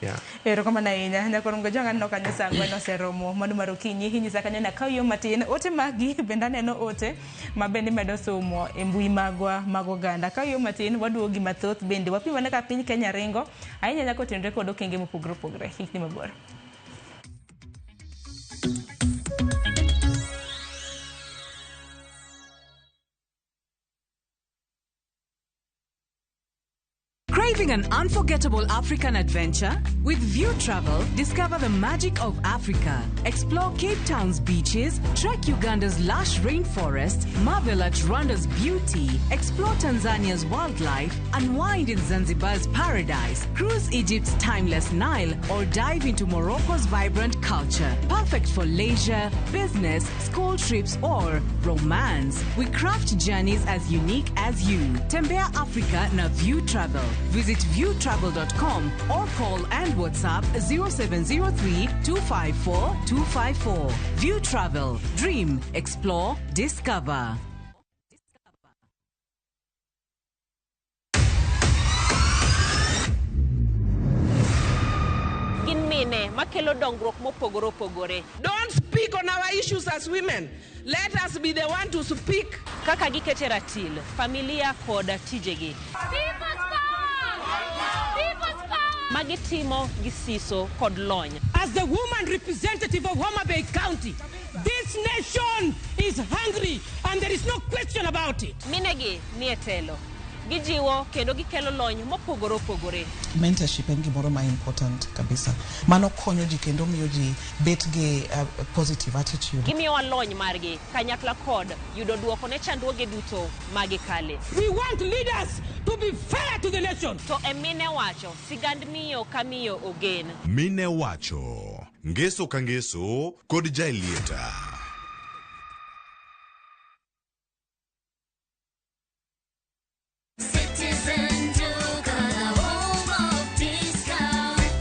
Yeah. Erokamano ahinya. Nyakoro Mgojwang' aneno kanyo sa ang'wen oseromo mano mar okinyi. Inyisa kanyo ni akaw yo matin. Ote magi bende aneno ote ma bende medo somo e mbui magwa mag oganda. Akaw yo matin waduogo gi mathoth bende wapim ane ka piny Kenya ringo ahinya nyaka otenore kod okenge mopogore opogore. Kik dhi mabor. Craving an unforgettable African adventure? With View Travel, discover the magic of Africa. Explore Cape Town's beaches, trek Uganda's lush rainforest, marvel at Rwanda's beauty, explore Tanzania's wildlife, unwind in Zanzibar's paradise, cruise Egypt's timeless Nile, or dive into Morocco's vibrant culture. Perfect for leisure, business, school trips, or romance. We craft journeys as unique as you. Tembea Africa na View Travel. Visit viewtravel.com or call and WhatsApp 0703 254 254. View Travel. Dream, explore, discover. Gin mine makelo dongruok mopogore opogore. Don't speak on our issues as women. Let us be the one to speak. Kaka gikete ratil, familia kod tijegi. Magitimo gi siso kod lony. As the woman representative of Homa Bay County, this nation is hungry and there is no question about it. Minegi nie telo. Gijiwo kendo gikelo lony mopogore opogore. Mentorship en gimoro ma important kabisa. Mano konyo ji kendo miyo ji bet gi positive attitude. Gimiyowa lony margi kanyakla kod yudo duoko ne chandruoge duto magikale. We want leaders to be fair to the nation. To e mine wacho, sigand miyo ka miyo ogen. Mine wacho, ngeso ka ngeso kod Jaelieta.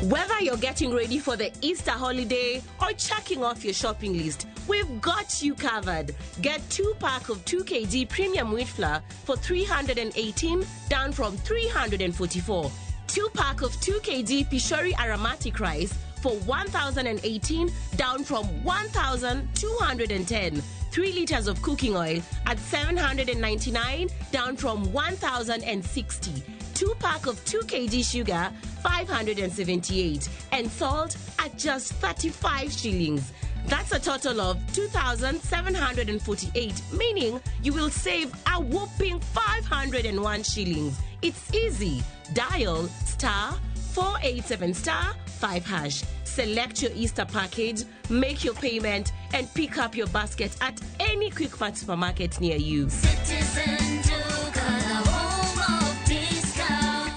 Whether you're getting ready for the Easter holiday or checking off your shopping list, we've got you covered. Get 2 pack of 2 kg premium wheat flour for 318, down from 344. 2 pack of 2 kg Pishori aromatic rice for 1,018, down from 1,210. 3 liters of cooking oil at 799, down from 1,060. 2 pack of 2 kg sugar, 578, and salt at just 35 shillings. That's a total of 2,748, meaning you will save a whopping 501 shillings. It's easy. Dial star 487 star 5 hash. Select your Easter package, make your payment, and pick up your basket at any Quickmart supermarket near you. Citizen Duka, the home of discount.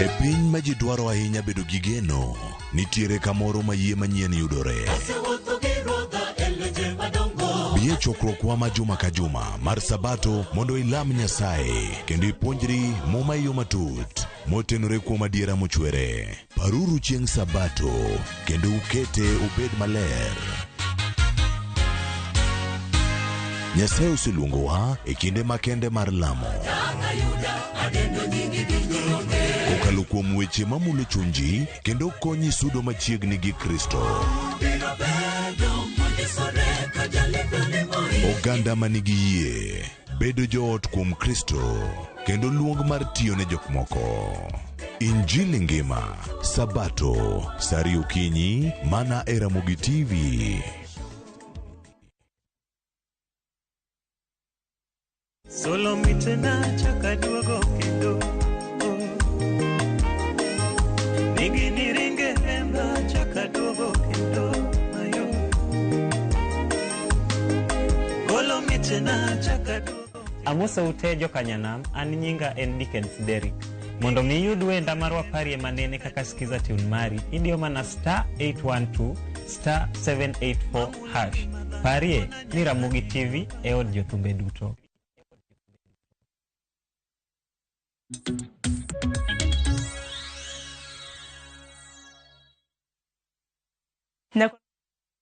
E piny ma ji dwaro ahinya bedo gi geno, nitiere kamoro ma yie manyien yudore. Bi e chokruokwa ma juma ka juma mar Sabato mondo ilam Nyasaye kendo ipuonjri Muma e yo matut motenore kuom adiera mochwere. Paruru chieng' Sabato kendo ukete obed maler. Nyasaye oseluongowa e kinde makende mar lamo. Kokalo kuom weche mamulo chunji kendo konyi sudo machiegni gi Kristo. Oganda manigi yie, bedo joot kuom Kristo, kendo luong mar tiyo ne jok moko. Injili ngima, Sabato, saa ariyo okinyi, mana e Ramogi TV. Solo mitena chaka duogo kendo. Nigi ringe hemba chaka duogo kendo. Ayo. Golo mitena chaka duogo. Amoso ute jokanyanam, an nyinga en Dickens Derrick. Mondo mi iyud wenda mar waparie manene kaka skiza tune mari, idiyo mana star 812 star 784 hash. Parie ni Ramogi TV e od jothumbe duto.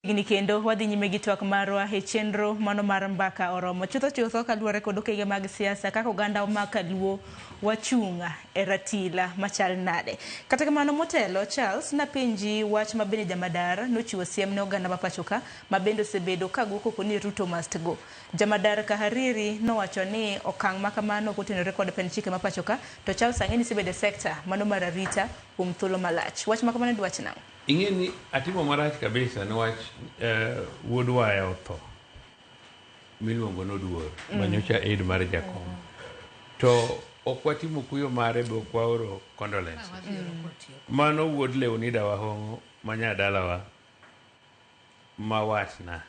Gini kendo wadhi nyime gi twak marwa e chenro mano mar mbaka oromo. Chutho chutho kaluwore kod okenge mag siasa kaka oganda ma kaluo wachung' e ratila machal nade. Kata kamano motelo, Charles, napenji wach ma bende Jamadar nochiwo siem ne oganda ma pacho ka ma bende osebedo ka go koko ni Ruto must go. Jamadar Kahariri nowacho ni okang' ma kamano ok otenore kod pend chike ma pacho ka, to Charles ang'e ni isebedo e sekta mano mar arita kuom thuolo malach. Wach ma kamano dwach nang'o? Ing'e ni atimo marach kabisa niwach wuod waya otho. miluongo ni Oduor manyocha aide mar jakom. To ok watimo kuyo mare be ok waoro condolences. Mano wuod Leonida Wahong'o ma nyadalawa ma watna.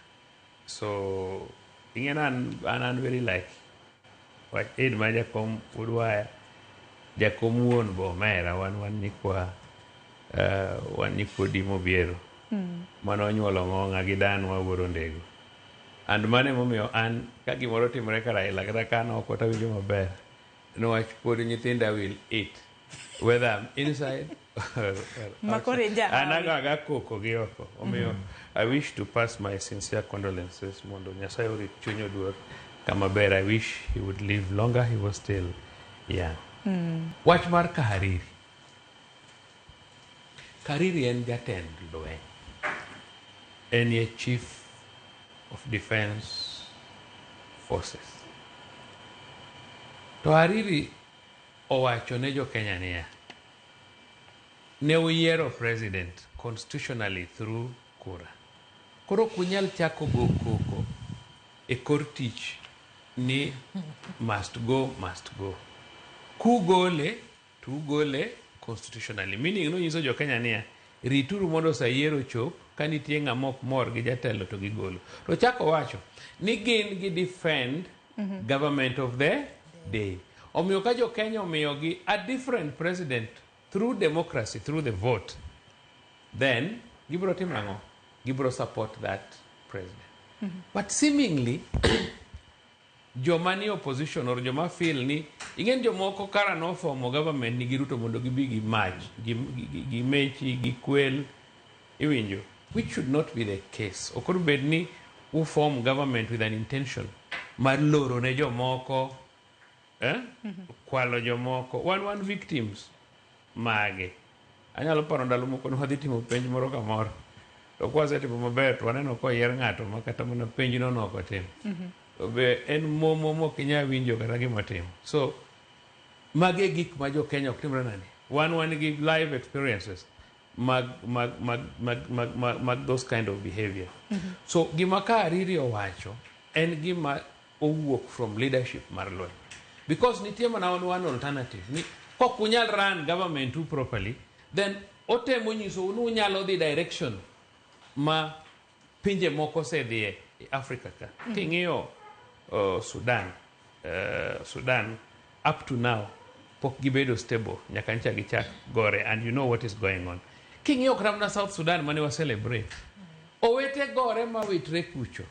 So ing'e ni an very like wach aide mar jakom wuod waya jakom wuon bo omera wan nyikwa wan nyikwa Odimo Obiero mane onyuolo ng'ong'a gi danwa wuoro Ndego. And mano emomiyo an ka gimoro timore ka Raila kata ka an oko tawinjo maber niwach pod nyithinda will eat whether I'm inside or Makoro outside. in jahawi. An ago aga koko gi oko. Omiyo I wish to pass my sincere condolences mondo Nyasaye orit chuny Oduor kama ber. I wish he would live longer. He was still young. Wach mar Kahariri. Kariri en jatend lweny. En ye chief of defense forces. To Hariri owacho ne jo Kenya niya, ne uyiero president constitutionally through kura. Koro ok unyal chako go koko e kor tich ni must go, must go. Kugole, to ugole constitutionally. Meaning nonyiso jo Kenya niya, rituru mondo sa yiero chop, ka nitie ng'ama ok mor gi jatelo to gigolo. To chako wacho ni gin gi defend government of the day. Omiyo ka jo Kenya omiyogi a different president through democracy, through the vote, then gibiro timo ang'o? Gibiro support that president. But seemingly, joma ni opposition or joma feel ni ing'en jomoko kara nofomo government nigi Ruto mondo gibi gi mach gi mechi gi kwel iwinjo, which should not be the case. Ok onego bed ni u form government with an intention mar loro ne jomoko, eh? Kwalo jomoko. Wan victims mage. Anyalo paro ndalo moko ne wadhi timo penj moro kamoro to kwasetimo maber to waneno koyier ng'ato ma kata mana penj no nok otimo. To be en momo mok inyal winjo kata gima timo. So magi e gik ma jo Kenya ok timre nade. Wan gi live experiences mag those kind of behavior. So gima ka Hariri owacho en gima owuok from leadership mar lweny. Because nitie mana one alternative ni kok unyal run government u properly, then otemo nyisou ni unyalo dhi direction ma pinje moko osedhiye e Africa ka. King'iyo Sudan up to now pok gibedo stable nyaka ncha gichak gore, and you know what is going on. King'iyo kata mana South Sudan mane wa celebrate, owete gore mawitre kucho.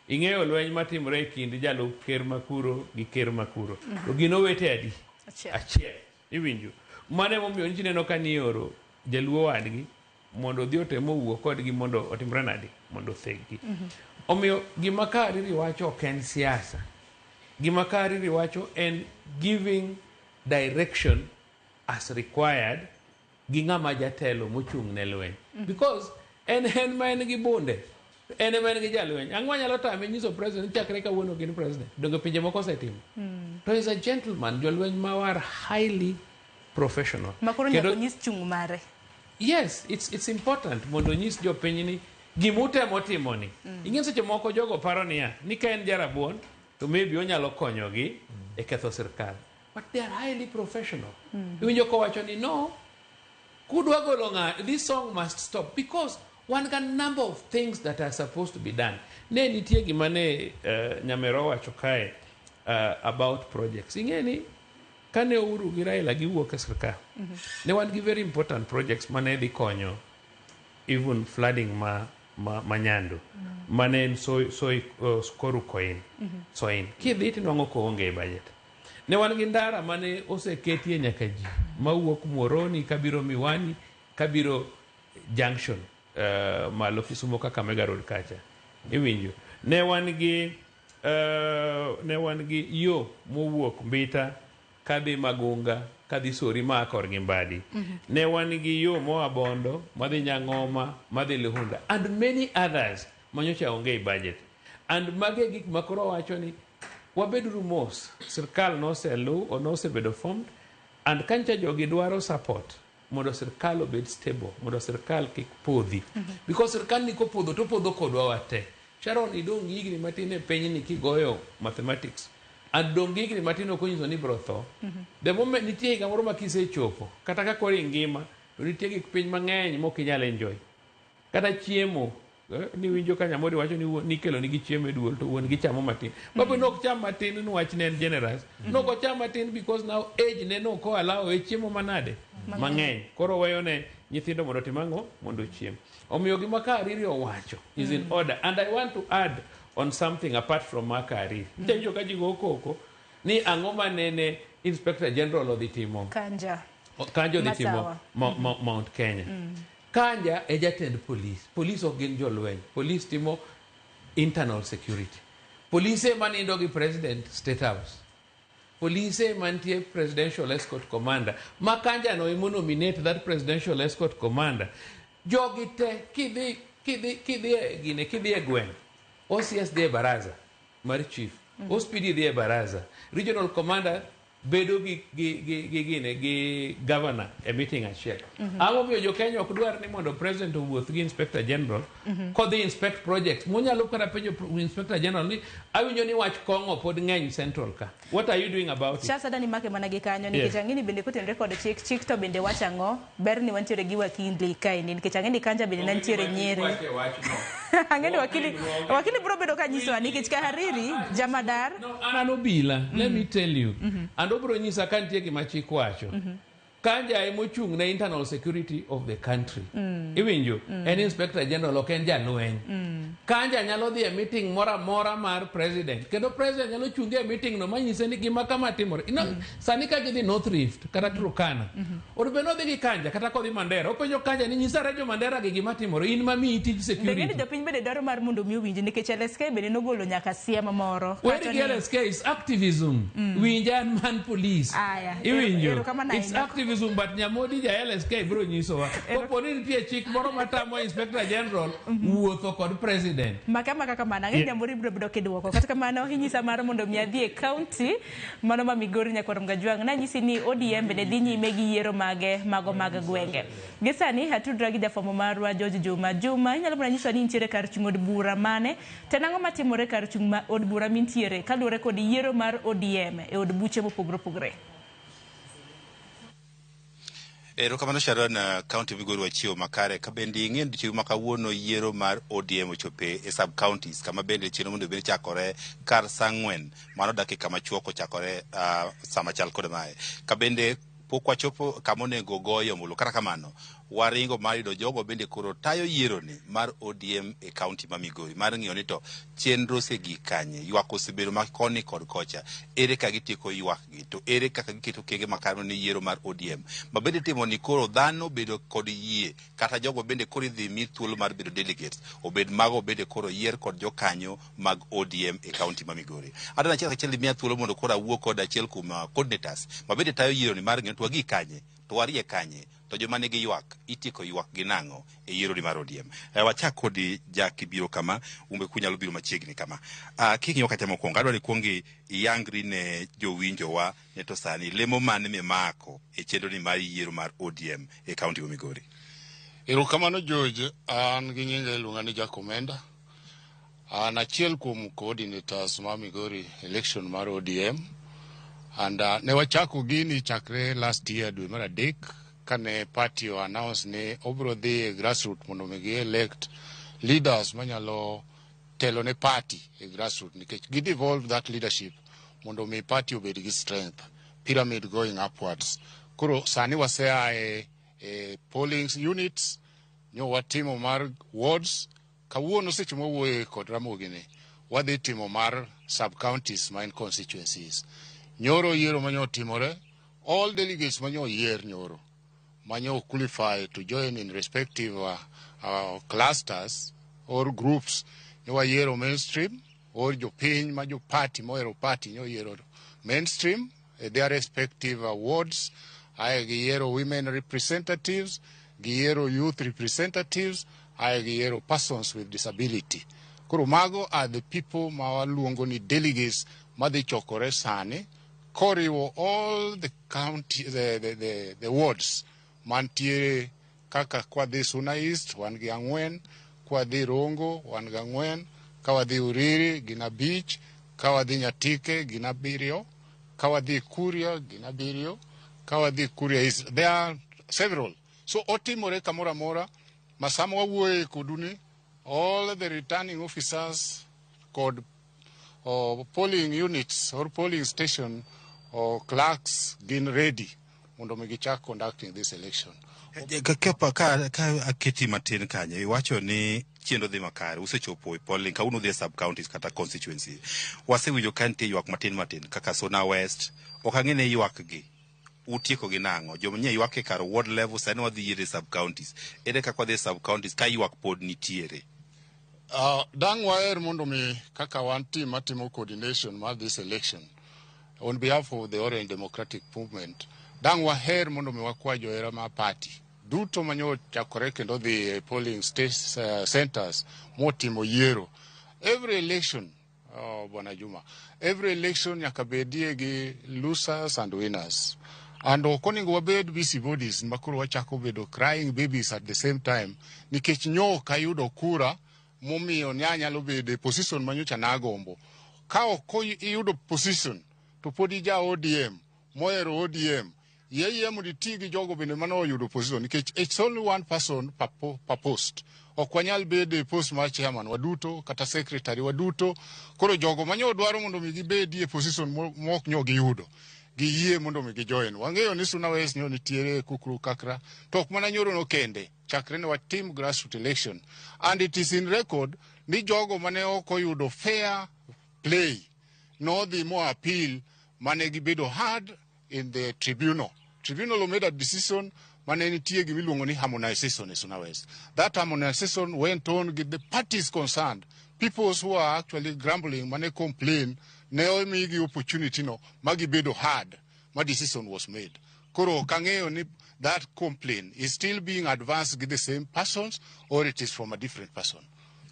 Ing'eyo lweny matimore e kind jalup ker makuro gi ker makuro. To gin owete adi? Achiel. Achiel. Iwinjo. Mano emomiyo nchi neno ka nioro jaluo wadgi mondo odhi otem owuo kodgi mondo otimre nade? Mondo otheggi. Omiyo gima ka Hariri wacho ok en siasa. Gima ka Hariri wacho en giving direction as required gi ng'ama jatelo mochung' ne lweny. Because en ma en gi bunde, en ema en gi jalweny. Ang'o nyalo tame nyiso president chakre kawuono gin president? Donge pinje moko osetimo? To is a gentleman, jolweny ma are highly professional. Makoro nyaka onyis chung' mare. Yes, it's important mondo onyis jopiny ni gimutemo timo ni. Ing'e seche moko jogo paro niya, ni ka en jarabuon to maybe onyalo konyogi e ketho sirkal. But they are highly professional. Iwinjo kowacho ni no, kudwa golo ng'a, this song must stop because wan ga number of things that are supposed to be done. Ne nitie gima ne Nyamero owacho kae about projects. Ing'e ni kane Uhuru gi Raila giwuok e sirkal, ne wan gi very important projects mane dhi konyo even flooding ma Nyando mane en so koru koin soin kidhi tinwang'o koonge e budget. Ne wan gi ndara mane oseketie nyaka ji mawuok Muhoroni kabiro Miwani kabiro junction malo Kisumo Kakamega Road kacha iwinjo. Ne wan gi yo mowuok Mbita kadhi Magunga kadhi Sori maa korgi Mbadi. Ne wan gi yo moa Bondo madhi Nyang'oma madhi Luhunda and many others manyocha onge e budget. And magi e gik makoro wacho ni wabeduru mos, sirkal noselu nosebedo formed and kancha jogi dwaro support mondo sirkal obed stable, mondo sirkal kik podhi, because sirkal ni kopodho to podho kodwa wate. Sharon, idong' gi higni matin e pinyni kigoyo mathematics. And dong' gi higni matin ok onyiso ni ibiro tho. The moment nitie higa moro ma kisechopo, kata ka koro ingima, to nitie gik piny mang'eny mok inyal enjoy. Kata chiemo, niwinjo ka Nyamori wacho ni nikelo nigi chiemo e duol to wuon gi chamo matin. Babu nok cham matin niwach ne en generous. Nok ocham matin because now age ne nok o allow e chiemo manade? Mang'eny. Koro weyo ne nyithindo mondo otim ang'o? Mondo ochiem. Omiyo gima Kahariri owacho is in order. And I want to add on something apart from ma Kahariri. Nitie ka ji go koko ni ang'o manene Inspector General odhi timo. Kanja. Kanja odhi timo Masawa. Mount Kenya. Kanja e jatend polis. Polis ok gin jolweny. Polis timo internal security. Polise manindo gi president State House. Polise mantie presidential escort commander. Ma Kanja no emo nominate that presidential escort commander. Jogi te kidhi e gine, kidhi e gweng'. OCS dhi e baraza mar chief. OSPD dhi e baraza. Regional commander bedo gi gine gi governor e meeting achiel. Ang'o momiyo jo Kenya ok dwar ni mondo president owuoth gi inspector general kodhi inspect projects monyalo kata penjo inspector general ni awinjo ni wach kong'o pod ng'eny central ka. What are you doing about it? Charles adani make mana gi kanyo nikech ang'e ni bende kotenore kod chik, chik to bende wacho ang'o? Ber ni wantiere gi wakili kaendi nikech ang'e ni Kanja bende nantiere Nyeri. Wache wachno. Ang'e ni wakili biro bedo ka nyisowa nikech Kahariri jamadar. No, an an obila, let me tell you. And obiro nyisa ka nitie gima chik wacho. Kanja emochung' ne internal security of the country. Iwinjo? En inspector general ok en jalweny. Kanja nyalo dhi e meeting moro amora mar president. Kendo president nyalo chunge e meeting no manyise ni gima kama timore. Sani ka gidhi North Rift kata Turkana. Onego bed ni odhi gi Kanja kata kodhi Mandera. Openjo Kanja ni nyisa rejo Mandera gi gima timore. In mamiyi tij security. Bende jopiny bende dwaro mar mondo mi owinji nikech LSK bende nogolo nyaka siem moro. Weri gi LSK is activism. Winja an man police. Aya. Iwinjo? Erokamano It's ahinya. activism but Nyamodi ja LSK biro nyisowa. Kapo ni nitie chik moro matamo Inspector General wuotho kod president. Maka maka kamano, ang'e Nyamori biro bedo kiduoko. Kata kamano, inyisa mar mondo mi adhi e county mano ma Migori nyakwar Mgajwang'. Nanyisi ni ODM bende dhi nyime gi yiero mage mago mag gwenge. Gi sani atudra gi jafwambo marwa George Juma. Juma, inyalo mana nyisowa ni intiere kar chung' od bura mane? To en ang'o matimore kar chung' ma od bura mintiere kaluwore kod yiero mar ODM e od buche mopogore opogore? Erokamano Sharon, county Migori wachiwo makare ka bende ing'e odiochieng' ma kawuono yiero mar ODM ochope e sub counties kama bende chenro mondo bed chakore kar saa 4 mano dakika machuok ochakore sama chal kod mae. Ka bende pok wachopo kama onego goye ombulu, kata kamano waringo mar yudo jogo bende koro tayo yieroni mar ODM e county ma Migori mar ng'iyo ni to chenro osegik kanye, ywak osebedo ma koni kod kocha, ere kaka gitieko ywak gi, to ere kaka giketo okenge makare ne yiero mar ODM ma bende timo ni koro dhano bedo kod yie kata jogo bende koro idhi mi thuolo mar bedo delegates obed mago bende koro yier kod jokanyo mag ODM e county ma Migori. Adwa achiel kachiel imiya thuolo mondo koro awuo kod achiel kuom coordinators ma bende tayo yieroni mar ng'iyo to wagik kanye, to warie kanye, to joma nigi ywak itieko ywak gi nang'o e yiero ni mar ODM. Wachak kodi Jack ibiro kama, umbe kunyalo biro machiegni kama. King'iyo kacha mokwongo, adwa ni ikuong iyangri ne jowinjowa ne to sani lemo mane mimako e chenro ni mar yiero mar ODM e county ma Migori. Erokamano George, an gi nyinga iluonga ni Jack Omenda. An achiel kuom coordinators ma Migori election mar ODM. And ne wachako gini chakre last year dwe mar 3 kane party o announce ni obro dhi e grassroots mondo mi gi elect leaders manyalo telo ne party e grassroots nikech gi devolve that leadership mondo mi party obed gi strength, pyramid going upwards. Koro sani wasea e polling units, nyo watimo mar wards, kawuono seche mwawuoye kod Ramogi ni wadhi timo mar sub counties ma en constituencies. Nyoro yiero manyo timore, all delegates manyo yier nyoro manyo qualify to join in respective clusters or groups nyo wayiero mainstream or jopiny ma jo party mohero party nyo yiero mainstream their respective wards. Ae giyiero women representatives, giyiero youth representatives, ae giyiero persons with disability. Koro mago are the people ma waluongo ni delegates madhi chokore sani koriwo all the county, the wards mantiere kaka kwadhi Suna East wan gi 4, kwadhi Rongo wan gi 4, Ka wadhi Uriri gin 5, ka wadhi Nyatike gin 7, ka wadhi Kuria gin 7, ka wadhi Kuria East. There are several. So otimore kamoro amora ma sama wawuoye kodu ni all the returning officers kod polling units or polling station or clerks gin ready mondo mi gichak conducting this election. Kepa, ka aketi matin kanyo, iwacho ni chenro dhi makare, usechopo e polling, kawuono udhi e sub counties kata constituency. Wasewinjo ka nitie ywak matin matin kaka Suna West, ok ang'e ni ywak gi utieko gi nang'o. Joma nye ywak e kar ward level, sani wadhi yiero e sub counties. Ere kaka wadhi e sub counties ka ywak pod nitiere? Dang' waher mondo mi kaka wan team matimo coordination mar this election on behalf of the Orange Democratic Movement, dang' waher mondo mi wakwa johera mar party duto manyo chakore kendo dhi e polling centers motimo yiero. Every election, oh, Bwana Juma, every election nyaka bedie gi losers and winners. And ok onego wabed busybodies makoro wachako bedo crying babies at the same time, nikech nyo ok ayudo kura momiyo ne anyalo bedo e position manyocha nagombo. Ka ok iyudo position to pod ija ODM mohero ODM, yie mondo iti gi jogo bende mane oyudo position, nikech it's only one person per post. Ok wanyal bedo e post mar chairman waduto kata secretary waduto. Koro jogo manyo dwaro mondo mi gibedi e position mok nyo giyudo, giyie mondo mi gijoin. Wang'eyo ni Suna West nyo nitiere kukru kakra, to ok mana nyoro no kende, chakre ne watim grassroots election. And it is in record ni jogo mane ok oyudo fair play nodhi mo appeal mane gibedo hard in the tribunal. Tribunal made a decision mane nitie gimiluongo ni harmonization e Suna West. That harmonization went on with the parties concerned. People who are actually grumbling mane complain ne omigi opportunity no magibedo hard ma decision was made. Koro ok ang'eyo ni that complaint is still being advanced with the same persons or it is from a different person.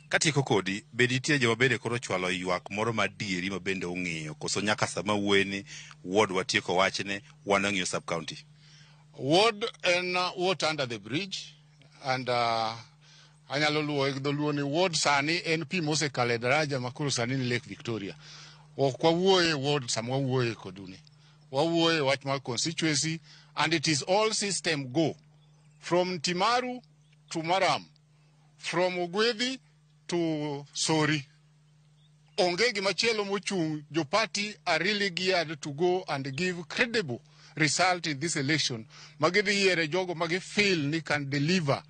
Katieko kodi, be nitie joma bende koro chwalo ywak moro madieri ma bende ong'iyo, koso nyaka sama wuoye ni ward watieko wachne, wan wang'iyo sub county? Ward en water under the bridge, and anyalo luwo gi dholuo ni ward sani en pi mosekalo e daraja ma koro sani ni Lake Victoria. Ok wawuoye ward sama wawuoye koduni. Wawuoye wach mar constituency, and it is all system go. From Timaru to Maram, from Ogwedhi to Sori. Onge gimachielo mochung', jo party are really geared to go and give credible result in this election. Magidhi yiere jogo magi feel ni can deliver,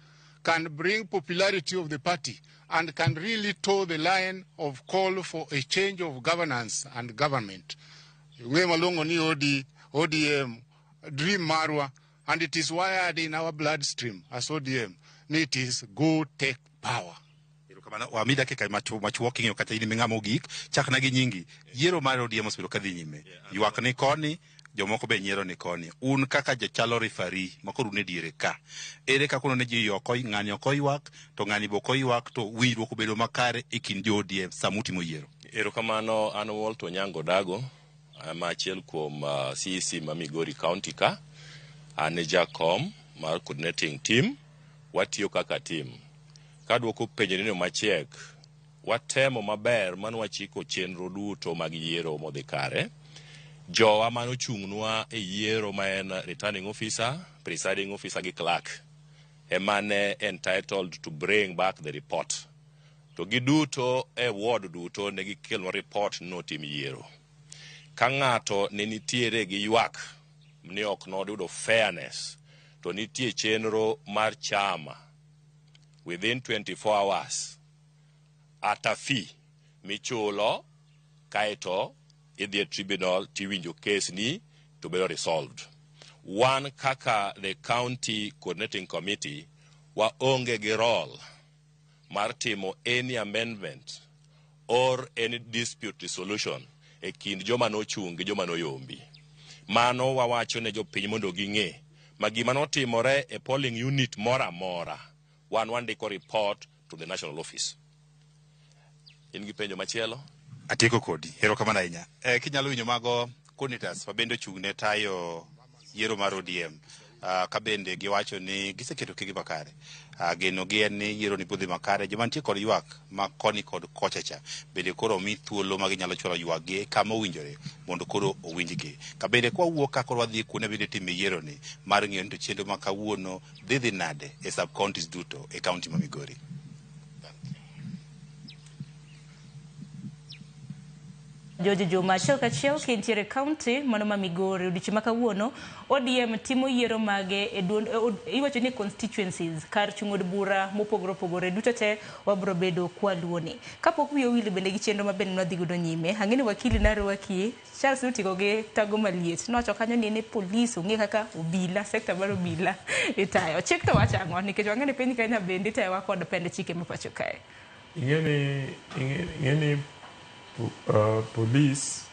can bring popularity of the party, and can really toe the line of call for a change of governance and government. Ung'e malong'o ni ODM dream marwa, and it is wired in our bloodstream as ODM, ni it is go take power. Erokamano, wami dakika machuok king'iyo kata in ming'ama ogik, chakna gi nyingi. Yiero mar ODM osebedo kadhi nyime. Ywak ni koni, jomoko be nyiero ni koni. Un kaka jachalo referee ma koro un e diere ka. Ere kaka uneno ni ji ok ng'ani ok oywak, to ng'ani be ok oywak, to winjruok obedo makare e kind jo ODM sama utimo yiero? Erokamano, an Walter Onyango Dago, ma achiel kuom CEC ma Migori County ka. An e jakom mar coordinating team, watiyo kaka team. Kaduoko penjo ni machiek, watemo maber mano wachiko chenro duto mag yiero modhi kare. Jowa manochung'nwa e yiero ma en returning officer, presiding officer gi clerk ema ne entitled to bring back the report. To giduto e ward duto ne gikelonwa report notim yiero. Ka ng'ato ne nitiere gi ywak ni ok noyudo fairness, to nitie chenro mar chama within 24 hours at a fee michulo, kaeto idhi e tribunal tiwinjo case ni to bedo resolved. Wan kaka the county coordinating committee waonge gi role mar timo any amendment or any dispute resolution e kind joma nochung' gi joma noyombi. Mano wawacho ne jopiny mondo ging'e ma gima notimore e polling unit moro amora, wan wandiko report to the national office. In gi penjo machielo? Atieko kodi. Erokamano ahinya. Kinyalo winjo mago coordinators ma bende ochung' ne tayo yiero mar ODM. Ka bende giwacho ni giseketo kigi makare. Geno gi en ni yiero ni bodhi makare. Joma nitie kod ywak ma koni kod kocha cha bende koro omi thuolo ma ginyalo chwalo ywak gi kama owinjore mondo koro owinjgi. Ka bende kwa wuok ka koro wadhi kuonde bende time yiero ni mar ng'iyo ni to chenro ma kawuono dhi dhi nade e sub counties duto e county ma Migori. George Juma achiel kachiel kintiere county mano ma Migori odiochieng' ma kawuono ODM timo yiero mage e duond iwacho ni constituencies kar chung' od bura mopogore opogore duto te wabro bedo kwaluoni. Kapok wiyi owil bende gi chenro mabende nwadhi godo nyime, ang'e ni wakili narwaki Charles notigo gi tago maliet nowacho kanyo ni en e polis ong'e kaka obila sekta mar obila itayo. Chik to wacho ang'o nikech wang'e ni piny Kenya bende itayowa kod pend chike ma pacho kae. Ing'e ni police,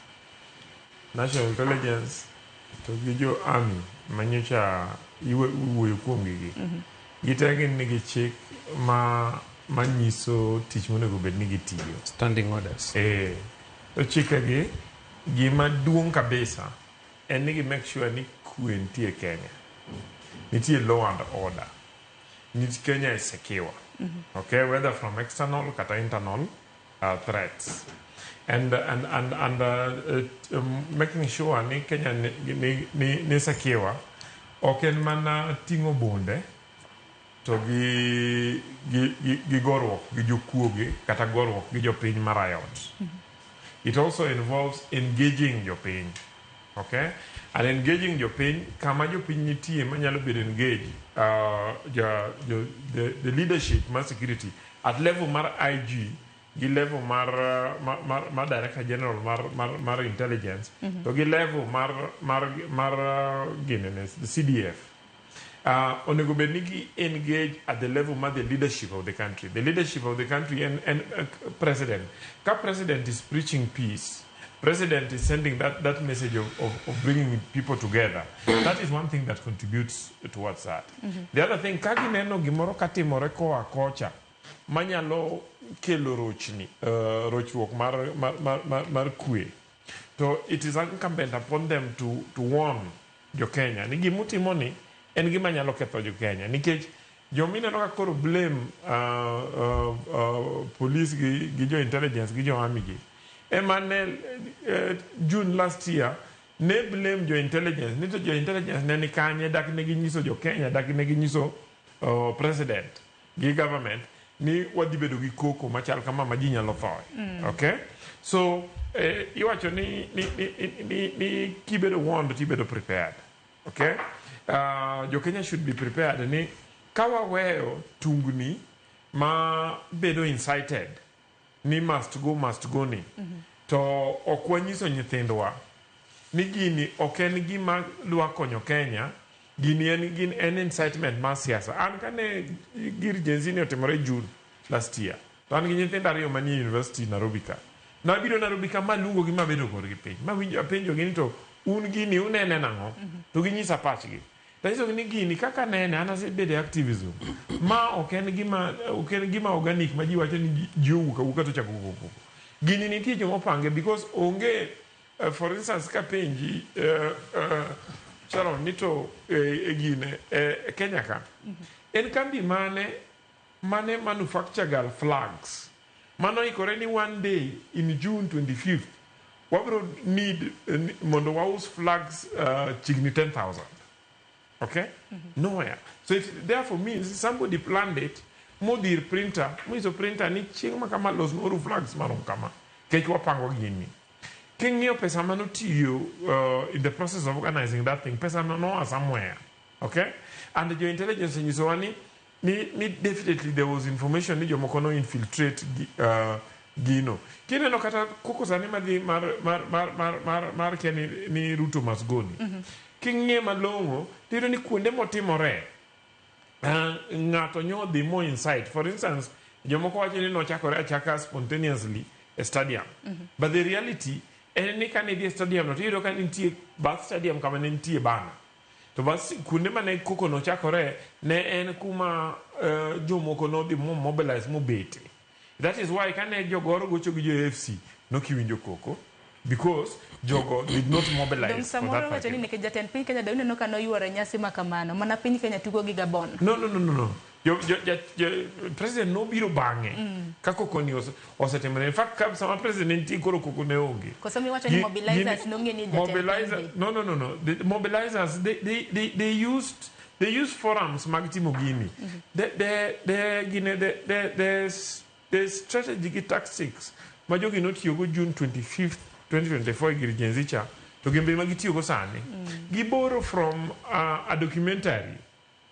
national intelligence to gi jo army manyocha iwuoyo kuomgi gi. Gite gin nigi chik ma manyiso tich monego bed ni gitiyo. Standing orders. To chike gi gima duong' kabisa en ni gi make sure ni kwe nitie Kenya. Nitie law and order. Nitie Kenya is secure. Okay, whether from external kata internal threats. And making sure ni Kenya ni secure ok en mana ting'o bunde to gi goruok gi jokuoge kata goruok gi jopiny ma riot. It also involves engaging jopiny. Okay? And engaging jopiny, kama jopiny nitie manyalo bedo engage the leadership mar security at level mar IG gi level mar Director General mar intelligence to gi level mar ginene, the CDF. Onego bed ni gi engage at the level mar the leadership of the country. The leadership of the country and president. Ka president is preaching peace, president is sending that message of bringing people together. That is one thing that contributes towards that. The other thing, ka gineno gimoro katimore koa kocha, manyalo kelo rochni, rochruok mar kwe. To it is incumbent upon them to warn jo Kenya ni gimutimo ni en gima nyalo ketho jo Kenya. Nikech jomineno ka koro blame police gi jo intelligence gi jo army gi. Ema ne June last year ne blame jo intelligence. Ni to jo intelligence ne ni kanye dak ne ginyiso jo Kenya, dak ne ginyiso president gi government ni wadhi bedo gi koko machal kama ma ji nyalo thoe. Okay? So iwacho ni kibedo warned tibedo prepared. Okay? Jo Kenya should be prepared ni ka waweyo tungni ma bedo incited ni must go ni to ok wanyiso nyithindwa ni gini ok en gima dwa konyo Kenya. Gini en incitement mar siasa. An kane gir Gen Z ni otimore June last year, to an gi nyithindo ariyo manie university Nairobi ka. Nabiro Nairobi ka maluongo gi mabedo korgi piny. Mawinjo apenjo gi ni to un gini unene nang'o? To ginyisa pachgi. Tanyisogi ni gini kaka nene an asebedo e activism. Ma ok en gima organic ma ji wacho ni ji owuok awuoka to chako koko. Gini nitie joma opange because onge for instance kapenji Sharon ni to e gine e Kenya ka en kambi mane manufacture gal flags mano ikore ni one day in June 25th wabro need mondo waus flags chigni 10,000. Okay? Nowhere. So it therefore means somebody planned it, modhir printer, monyiso printer ni chieng' ma kama los noru flags marom kama kech wapango gini. King'iyo pesa manotiyo in the process of organizing that thing, pesa no noa somewhere. Okay? And jo intelligence nyisowa ni definitely there was information ni jomoko no infiltrate gino. Kineno kata koko sani madhi mar kia ni Ruto must go ni. King'iye malong'o, tiyudo ni kuonde motimore, ng'ato nyodhi mo insight. For instance, jomoko wacho ni nochakore achaka spontaneously e stadium. But the reality en ni kane idhi e stadium no, tiyudo ka nitie bath stadium kama ne nitie bana. To bas kuonde mane koko nochakore ne en kuma jomoko nodhi mo mobilize mobete. That is why kane jogoro gocho gi jo AFC nokiwinjo koko. Because jogo did not mobilize Dong for samoro that wacho ni particular. nikech jatend piny Kenya da uneno ka noyuoro e nyasi ma kamano mana piny Kenya tugo gi Gabon. No. Jo, president nobiro bang'e ka koko ni osetimore. In fact, ka sama president ne nitie koro koko ne onge. Koso miwacho ni mobilizers nong'e ni jatend piny Mobilizer, dhi. no. The mobilizers, they used forums mag timo gini. The, gine, the strategy gi tactics ma jogi notiyogo June 25th, 2024 e gir Gen Z cha, to gin be ma gitiyogo sani. Giboro from a documentary.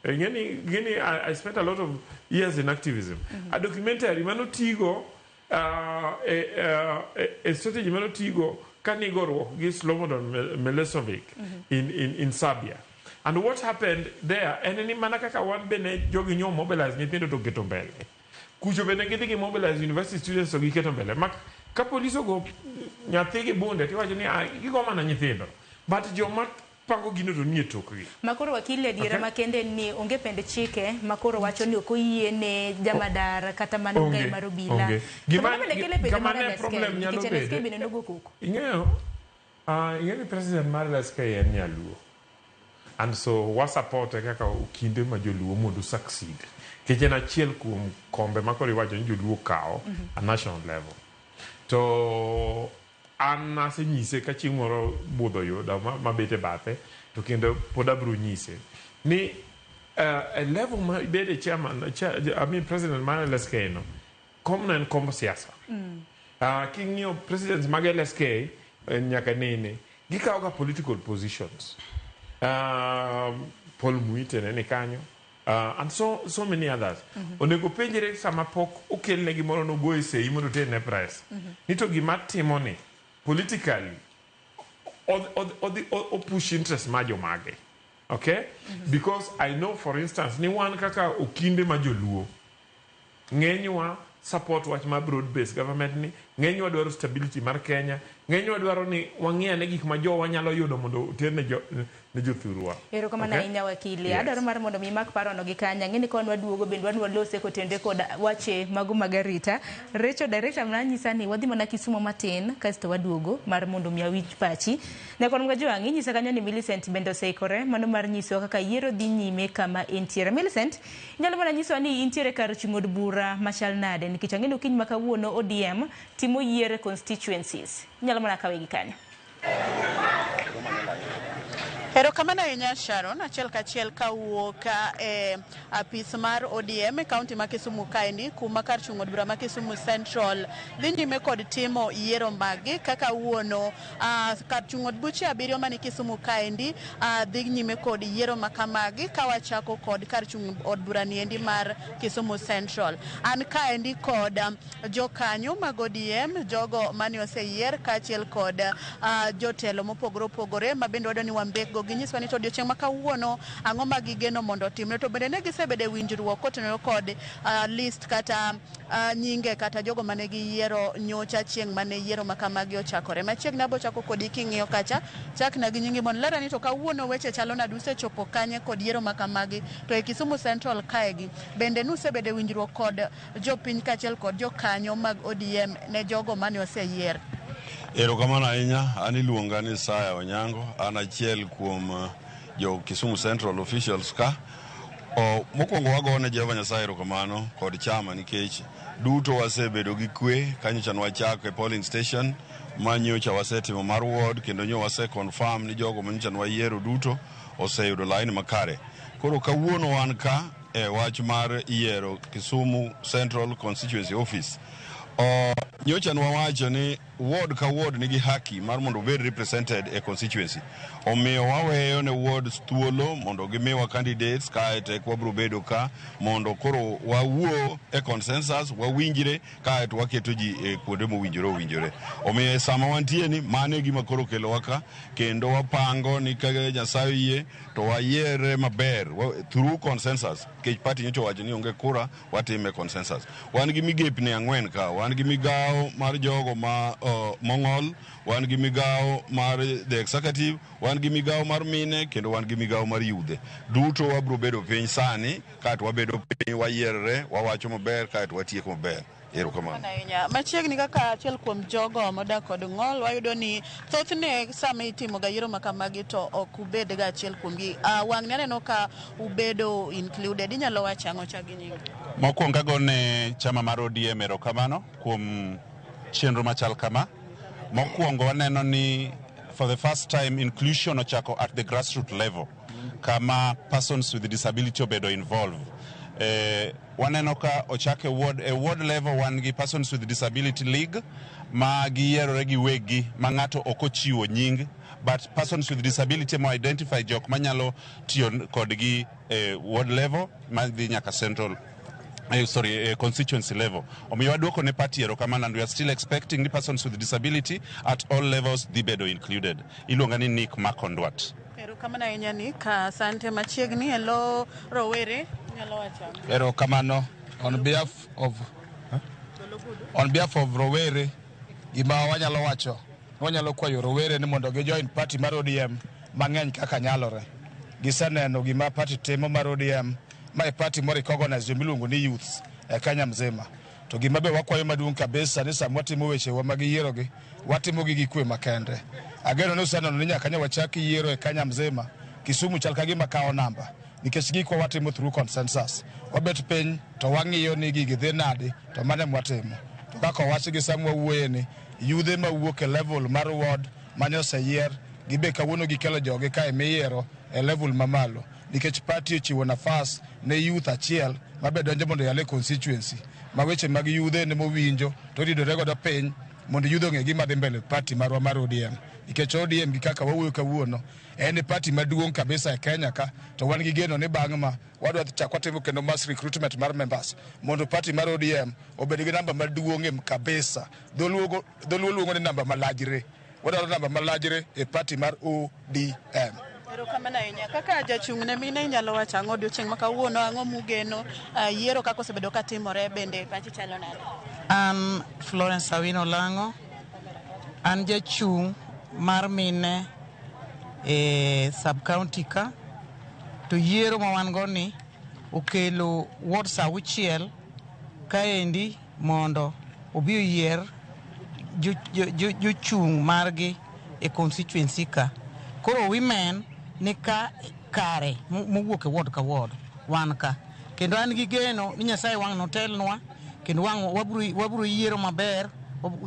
Ng'eni, I spent a lot of years in activism. A documentary manotigo e strategy manotigo kanigoruok gi Slobodan Milosevic in Serbia. And what happened there en ni mana kaka wan bende jogi nyo mobilize nyithindo to keto mbele. Kucho bende gidhi gi mobilize university students to giketo mbele. Mak ka polis ogo nyathi gi bunde tiwacho ni, "Ah, gigo mana nyithindo." But joma pango gino to nie tokgi. Makoro wakili adiera makende en ni onge pend chike makoro wacho ni ok oyie ne jamadar kata mana Onge, ogai mar obila. onge. To Gima- mano bende kelo penjo kama mar ne LSK, problem nyalo nikech LSK bede. bende nogo koko. Ing'eyo, ing'eyo ni president mar LSK en nyaluo. And so wasupporte kaka okinde ma joluo mondo succeed. Nikech en achiel kuom kombe ma koro iwacho ni joluo kawo at national level. To an asenyise ka chieng' moro budho oyuda mabet e bathe to kendo pod abiro nyise ni e level ma ibede chairman, I mean president mar LSK no, komno en komb siasa. King'iyo presidents mag LSK nyaka nene gikawo ga political positions. Paul Muite ne ni kanyo and so many others. Onego penjre sama pok okelne gimoro nogoye sei mondo oterne press ni to gima timo ni politically odhi o push interest ma jomage, okay? Because I know, for instance, ni wan kaka okinde ma joluo ng'enywa support wach mar broad based government ni ng'enywa dwaro stability mar Kenya, ng'enywa dwaro ni wang'i ane gik ma jowa nyalo yudo mondo oter ne jothurwa. Erokamano Okay? ahinya wakili. Yes. Adwaro mar mondo mi imak parono gi kanya. Ang'e ni ka wan waduogo bende wan walose kotenre kod wache mago mag arita. Recho director mana nyisa ni wadhi mana Kisumo matin kasto waduogo mar mondo mi awinj pachi. Nyakwar Mgajwang' inyisa kanyo ni Millicent bende oseikore mano mar nyisowa kaka yiero dhi nyime kama entiere. Millicent, inyalo mana nyisowa ni intiere kar chung' od bura machal nade nikech ang'e ni okinyi ma kawuono ODM timo yiero e constituencies. Inyalo mana kawe gi kanyo. Erokamano ahinya Sharon, achiel kachiel kawuok e apis mar ODM e kaunti ma Kisumu kaendi, kuma kar chung' od bura ma Kisumu Central dhi nyime kod timo yiero maggi kaka wuono kar chung' od buche abiriyo mani Kisumu kaendi dhi nyime kod yiero makamagi ka wachako kod kar chung' od bura niendi mar Kisumu Central. An kaendi kod jokanyo mag ODM, jogo mane oseyier kaachiel kod jotelo mopogore opogore ma bende wadwa ni wambekgo ginyiswa ni to odiochieng' ma kawuono ang'o ma gigeno mondo otimre, to bende ne gisebedo e winjruok kotenore kod list kata nyinge kata jogo mane giyiero nyocha chieng' mane yiero ma kamagi ochakore. Machiegni abo chako kodi king'iyo kacha, chakna gi nyingi mondo lera ni to kawuono weche chalo nade, usechopo kanye kod yiero ma kamagi, to e Kisumu Central kaegi bende nusebedo e winjruok kod jopiny kaachiel kod jokanyo mag ODM ne jogo mane oseyier. Erokamano ahinya, an iluonga ni Saya Onyango, an achiel kuom jo Kisumu Central officials ka. Mokwongo wago ne Jehova Nyasaye erokamano kod chama nikech duto wasebedo gi kwe kanyocha nwachako e polling station ma nyocha wasetimo mar ward kendo nyo wase confirm ni jogo manyocha nwayiero duto oseyudo line makare. Koro kawuono wan ka e wach mar yiero Kisumu Central Constituency Office. Nyocha nwawacho ni ward ka ward nigi haki mar mondo obed represented e constituency. Omiyo waweyo ne wards thuolo mondo gimiwa candidates kaeto eka wabiro bedo ka mondo koro wawuo e consensus, wawinjre kaeto waketo ji e kuonde mowinjore owinjore. Omiyo e sama wantie ni mano e gima koro okelowa ka kendo wapango ni ka Nyasaye oyie to wayiere maber through consensus nikech party nyocha owacho ni onge kura watime consensus. Wan gi migepni ang'wen ka, wan gi migawo mar jogo ma mong'ol, wan gi migawo mar the executive, wan gi migawo mar mine kendo wan gi migawo mar yudhe. Duto wabiro bedo piny sani kaeto wabedo piny wayierre, wawacho maber kaeto watieko maber. Erokamano. Ahinya. Machiegni kaka achiel kuom jogo modak kod ng'ol, wayudo ni thothne sama itimo ga yiero ma kamagi to ok ubed ga achiel kuomgi. Wang'ni aneno ka ubedo included. Inyalo wacho ang'o chak gi nying? Mokwongo agone chama mar ODM erokamano kuom chenro machal kama. Mokwongo waneno ni for the first time inclusion ochako at the grassroots level kama persons with disability obedo involved. Waneno ka ochak e ward level. Wan gi persons with disability league ma giyierore giwegi ma ng'ato ok ochiwo nying, but persons with disability mo identify jok manyalo tiyo kodgi e ward level madhi nyaka central, sorry, constituency level. Omiyo waduoko ne party erokamano and we are still expecting the persons with disability at all levels dhi bedo included. Iluonga ni Nick Makondwat. Erokamano ahinya ni ka asante. Machiegni elo rowere, inyalo wacho ang'o? Erokamano. On behalf of rowere, gima wanyalo wacho, wanyalo kwayo rowere ni mondo gi join party mar ODM mang'eny kaka nyalore. Giseneno gima party timo mar ODM, ma e party mo recognize jomiluongo ni youths e Kenya mzima. To gima be wakwayo maduong' kabisa ni sama watimo wechewa mag yierogi, watimogi gi kwe makende. Ageno ni useneno ni nyaka ne wachak yiero e Kenya mzima, Kisumu chal ka gima kawo namba nikech gikwa watimo through consensus. Wabet piny to wang'iyo ni gigi dhi nadi, to mano ema watimo. To kaka owach gi sama wawuoye ni yudhe mawuok e level mar ward mane oseyier gibe kawuono gikelo jogi kae miyiero e level mamalo nikech party ochiwo nafas ne youth achiel mabe donjo mondo oyal e constituency ma weche mag yudhe ne mowinjo to ridore godo piny mondo yudhe ong'e gima dhi mbele party marwa mar ODM, nikech ODM gi kaka wawuoyo kawuono en e party maduong' kabisa e Kenya ka. To wan gi geno ni bang' ma wadwa chak watimo kendo mass recruitment mar members mondo party mar ODM obed gi namba maduong' kabisa. Dholuo dholuo luongo ni namba malajre. Wadwaro namba malajre e party mar ODM. Erokamano ahinya. Kaka jachung' ne mine, inyalo wacho ang'o odiochieng' ma kawuono? Ang'o mugeno? Yiero kaka osebedo katimore bende pachi chalo nade? An Florence Awino Lang'o, an jachung' mar mine e sub county ka. To yiero ma wan go ni okelo wards 6 kaendi mondo obi oyier jochung' margi e constituency ka. Koro women ni ka kare mowuok e ward ka ward wan ka. Kendo an gi geno ni Nyasaye wang' notelnwa kendo wang' wabro yiero maber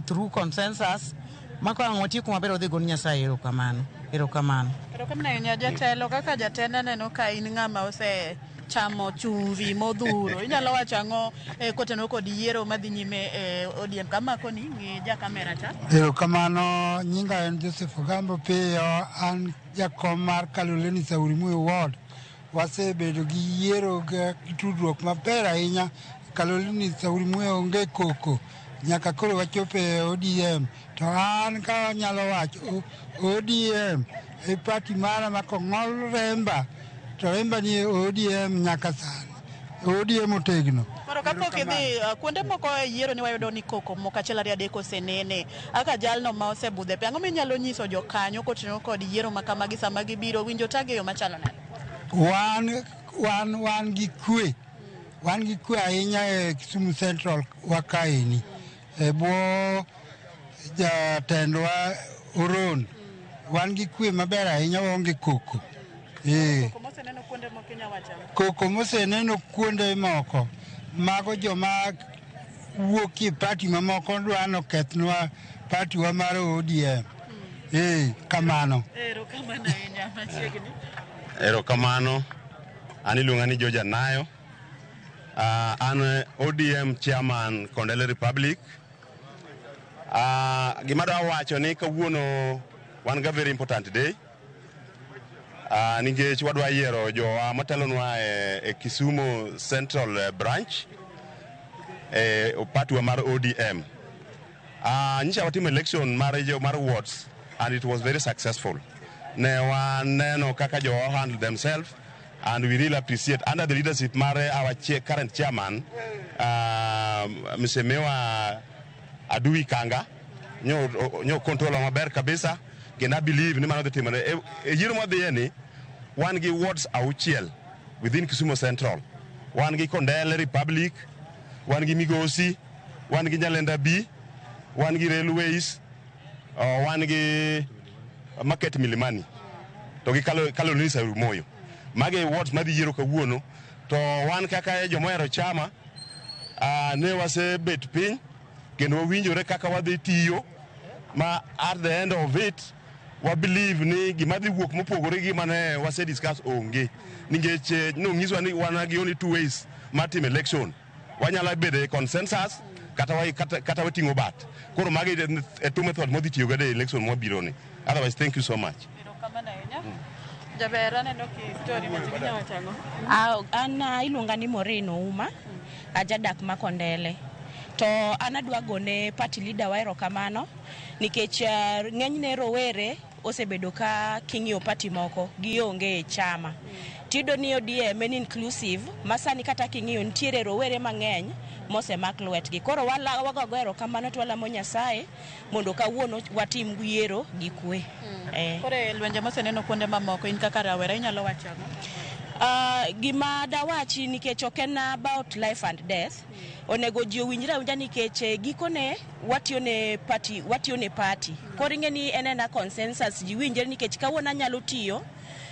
through consensus ma ka wang' watieko maber wadhi gone Nyasaye erokamano. Erokamano. Erokamano ahinya jatelo. Kaka jatend aneno ka in ng'ama osechamo chumvi modhuro. Inyalo wacho ang'o kotenore kod yiero madhi nyime e ODM? Kama koni ng'i ja kamera cha. Erokamano, nyinga en Joseph Ogambo Piyo, an jakom mar Kaloleni Sauri Ward. Wasebedo gi yiero gi tudruok maber ahinya. Kaloleni Sauri Muyo onge koko nyaka koro wachopo e ODM. To an ka anyalo wacho, ODM e party mara ma kong'ol remba to remba ni e ODM nyaka sani. ODM otegno. Koro kapok idhi kuonde moko e yiero ni wayudo ni koko moko achiel ariyo adek osenene. Kaka jalno ma osebudho e pe, ang'o minyalo nyiso jokanyo kotenore kod yiero ma kamagi sama gibiro winjo tagi e yo machalo nade? Wan gi kwe, wan gi kwe ahinya e Kisumu Central wa kaeni e bwo jatendwa Oron. Wan gi kwe maber ahinya, waonge koko. Koko moseneno kuonde moko inya wacho ang'o? Koko moseneno kuonde moko, mago joma wuok e party mamoko dwa nokethnwa party wa mar ODM. Kamano. Erokamano ahinya machiegni. Erokamano. An iluonga ni George Anayo. An ODM chairman Kondele Republic. Gima adwa wacho ni kawuono wan ga very important day. Nikech wadwa yiero jowa matelonwa e Kisumu Central Branch e party wa mar ODM. Nyocha watimo election mar wards and it was very successful. Ne waneno kaka jowa handle themselves and we really appreciate under the leadership mar our current chairman, Mheshimiwa Adui Kanga nyo control maber kabisa, kendo I believe ni mano dhi timore e yiero mwadhiye ni. Wan gi wards 6 within Kisumu Central. Wan gi Kondele Republic, wan gi Migosi, Wan gi Nyalenda B, wan gi Railways, wan gi Market Milimani to gi Kaloleni Sauri Moyo. Magi e wards madhi yiero kawuono. To wan kaka jomohero chama, ne wasebet piny kendo wawinjore kaka wadhi tiyo ma at the end of it wa believe ni gima dhi wuok mopogore gi gima ne wase discuss onge, nikech nonyiswa ni wan gi only two ways mar timo election. Wanyalo bedo e consensus kata wating'o bat. Koro magi e two method modhi tiyo godo e election mwabiro ni. Otherwise, thank you so much. Erokamano ahinya. Jaber, aneno ki story matin, inyalo wacho ang'o? An iluonga ni Maureen Ouma, ajadak ma Kondele. To an adwa gone party leader wa erokamano nikech ng'enyne rowere osebedo ka king'iyo party moko gionge e chama. Tiyudo ni ODM en inclusive ma sani kata king'iyo nitiere rowere mang'eny mosemak lwetgi. Koro wagogo erokamano to walamo Nyasaye mondo kawuono watim yiero gi kwe. Koro e lwenje moseneno kuonde mamoko, in kaka rawera inyalo wacho ang'o? Gima dawachi nikech ok en about life and death, onego ji owinjre awinja nikech gikone watiyo ne party, watiyo ne party. Koro ing'e ni en ena consensus, ji winjre nikech kawuono anyalo tiyo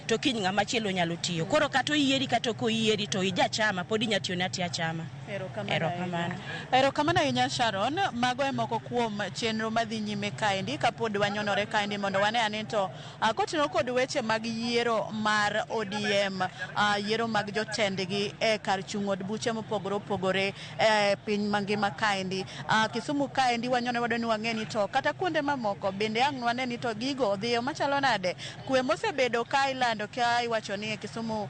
to kiny ng'ama chielo nyalo tiyo. Koro kata oyieri kata ok oyieri to ija chama pod inya tiyo ne atiya chama. Erokamano. Erokamano. Erokamano ahinya Sharon. Mago e moko kuom chenro madhi nyime kaendi kapod wanyonore kaendi mondo wane ane to kotenore kod weche mag yiero mar ODM, yiero mag jotendgi e kar chung' od buche mopogore opogore e piny mangima kaendi. Kisumu kaendi wanyonore wadwa ni wang'e ni to kata kuonde mamoko bende ang' wane ni to gigo odhiyo machalo nade. Kwe mosebedo ka ilando ka iwacho ni e Kisumu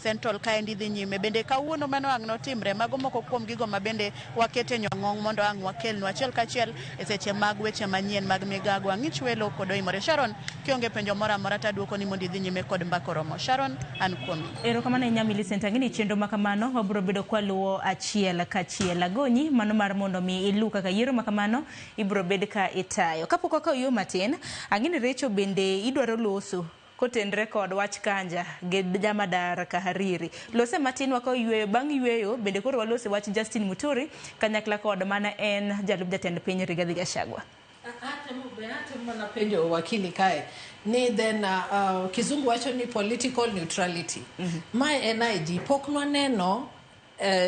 Central kaendi dhi nyime. Bende kawuono mano ang' notimre. Mago moko kuom gigo ma bende wakete nyong'ong mondo ang' wakelnu achiel kachiel e seche mag weche manyien mag migago. Ang'ich welo kod oimore. Sharon, kionge penjo moro amora to aduoko ni mondo idhi nyime kod mbaka oromo. Sharon, an kuomi. Erokamano ahinya Millicent. Ang'e ni chenro ma kamano wabiro bedo kwaluwo achiel kachiel. Agonyi mano mar mondo mi ilu kaka yiero ma kamano ibiro bed ka itayo. Kapok wakawo yo matin, ang'e ni Recho bende idwaro loso kotenre kod wach Kanja gi jamadar Kahariri. Lose matin wakawo yweyo, bang' yweyo bende koro walose wach Justin Muturi kanyakla kod mana en jalup jatend piny Rigathi Gachagua. Atemo mana penjo wakili kae ni then kizungu wacho ni political neutrality. Mae en IG pok nwaneno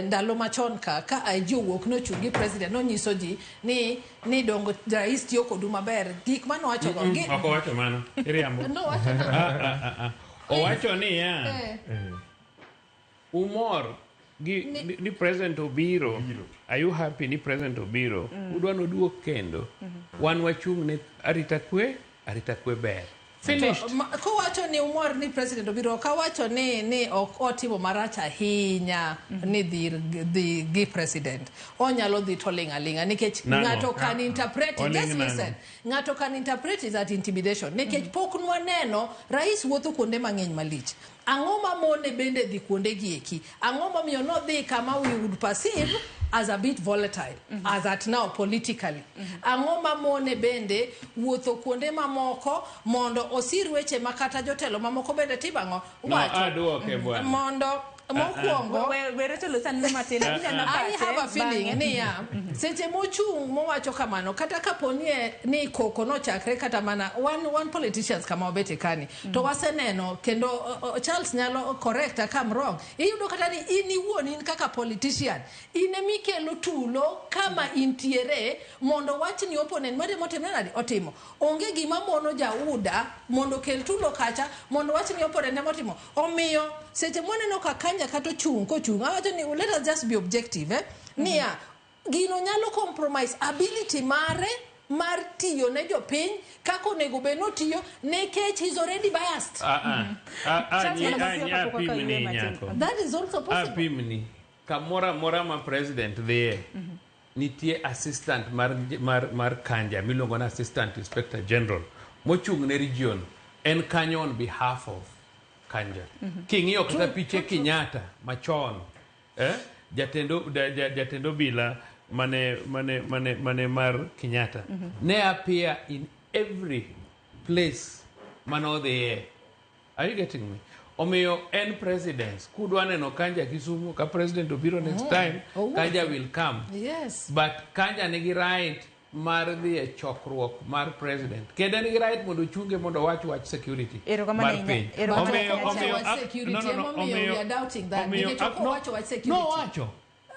ndalo machon ka IG owuok nochung' gi president nonyiso ji ni dongo rais tiyo kodu maber gik manowacho go Ok owacho mano. Iriambo. Nowacho nang'o? Owacho niya, umor gi ni president obiro. Are you happy ni president obiro? Udwa noduok kendo. Wan wachung' ne arita kwe, arita kwe ber. Finished. Kowacho ni umor ni president obiro, ok awacho ni ok otimo marach ahinya ni dhi gi president. Onyalo dhi to ling' aling'a nikech Nang'o? ng'ato can interpret it. Oling' Just nang'o? listen. Ng'ato can interpret it as intimidation nikech pok nwaneno rais wuotho kuonde mang'eny malich. Ang'o mamone bende dhi kuonde gi eki? Ang'o momiyo nodhi kama we would perceive as a bit volatile as at now politically? Ang'o mamone bende wuotho kuonde mamoko mondo osir weche ma kata jotelo mamoko bende timo ang'o? No, Wacho. aduoke bwana. Mondo mokwongo We Recho losane matin. Abiro I have a feeling bang'e. niya seche mochung' mowacho kamano kata kapo ni koko nochakre kata mana wan politicians kama wabete kani to waseneno kendo Charles nyalo correct ka I'm wrong. Iyudo kata ni in iwuon in kaka politician in emikelo tulo kama intiere mondo wach ni opponent mare motimre nade otimo. Onge gima mono jauda mondo kel tulo kacha mondo wach ni opponent ema otimo. Omiyo seche mwaneno ka Kanja kata ochung' kochung' awacho ni let us just be objective Niya gino nyalo compromise ability mare mar tiyo ne jopiny kaka onego bed notiyo nikech he's already biased. Charles, mondo mapiyo kapok wakawo Apimni yweyo matin. nyako. That is also possible. Apimni. Kamoro amora ma president dhiye, nitie assistant mar Kanja miluongo ni assistant inspector general mochung' ne region en kanyo on behalf of Kanja. King'iyo kata piche Kenyatta machon, jatend obila mane mar Kenyatta ne appear in every place manodhiye. Are you getting me? Omiyo en presidents kudwa neno Kanja Kisumu ka president obiro next time, Owuotho. Kanja will come. But Kanja nigi right mar dhi e chokruok mar president, kendo en gi right mondo ochunge mondo owach wach security Erokamano mar ahinya. piny. Erokamano Omiyo ahinya. omiyo Wach security, no, no, no, emomiyo we are doubting that. omiyo Nikech ok no, owacho wach security. Nowacho.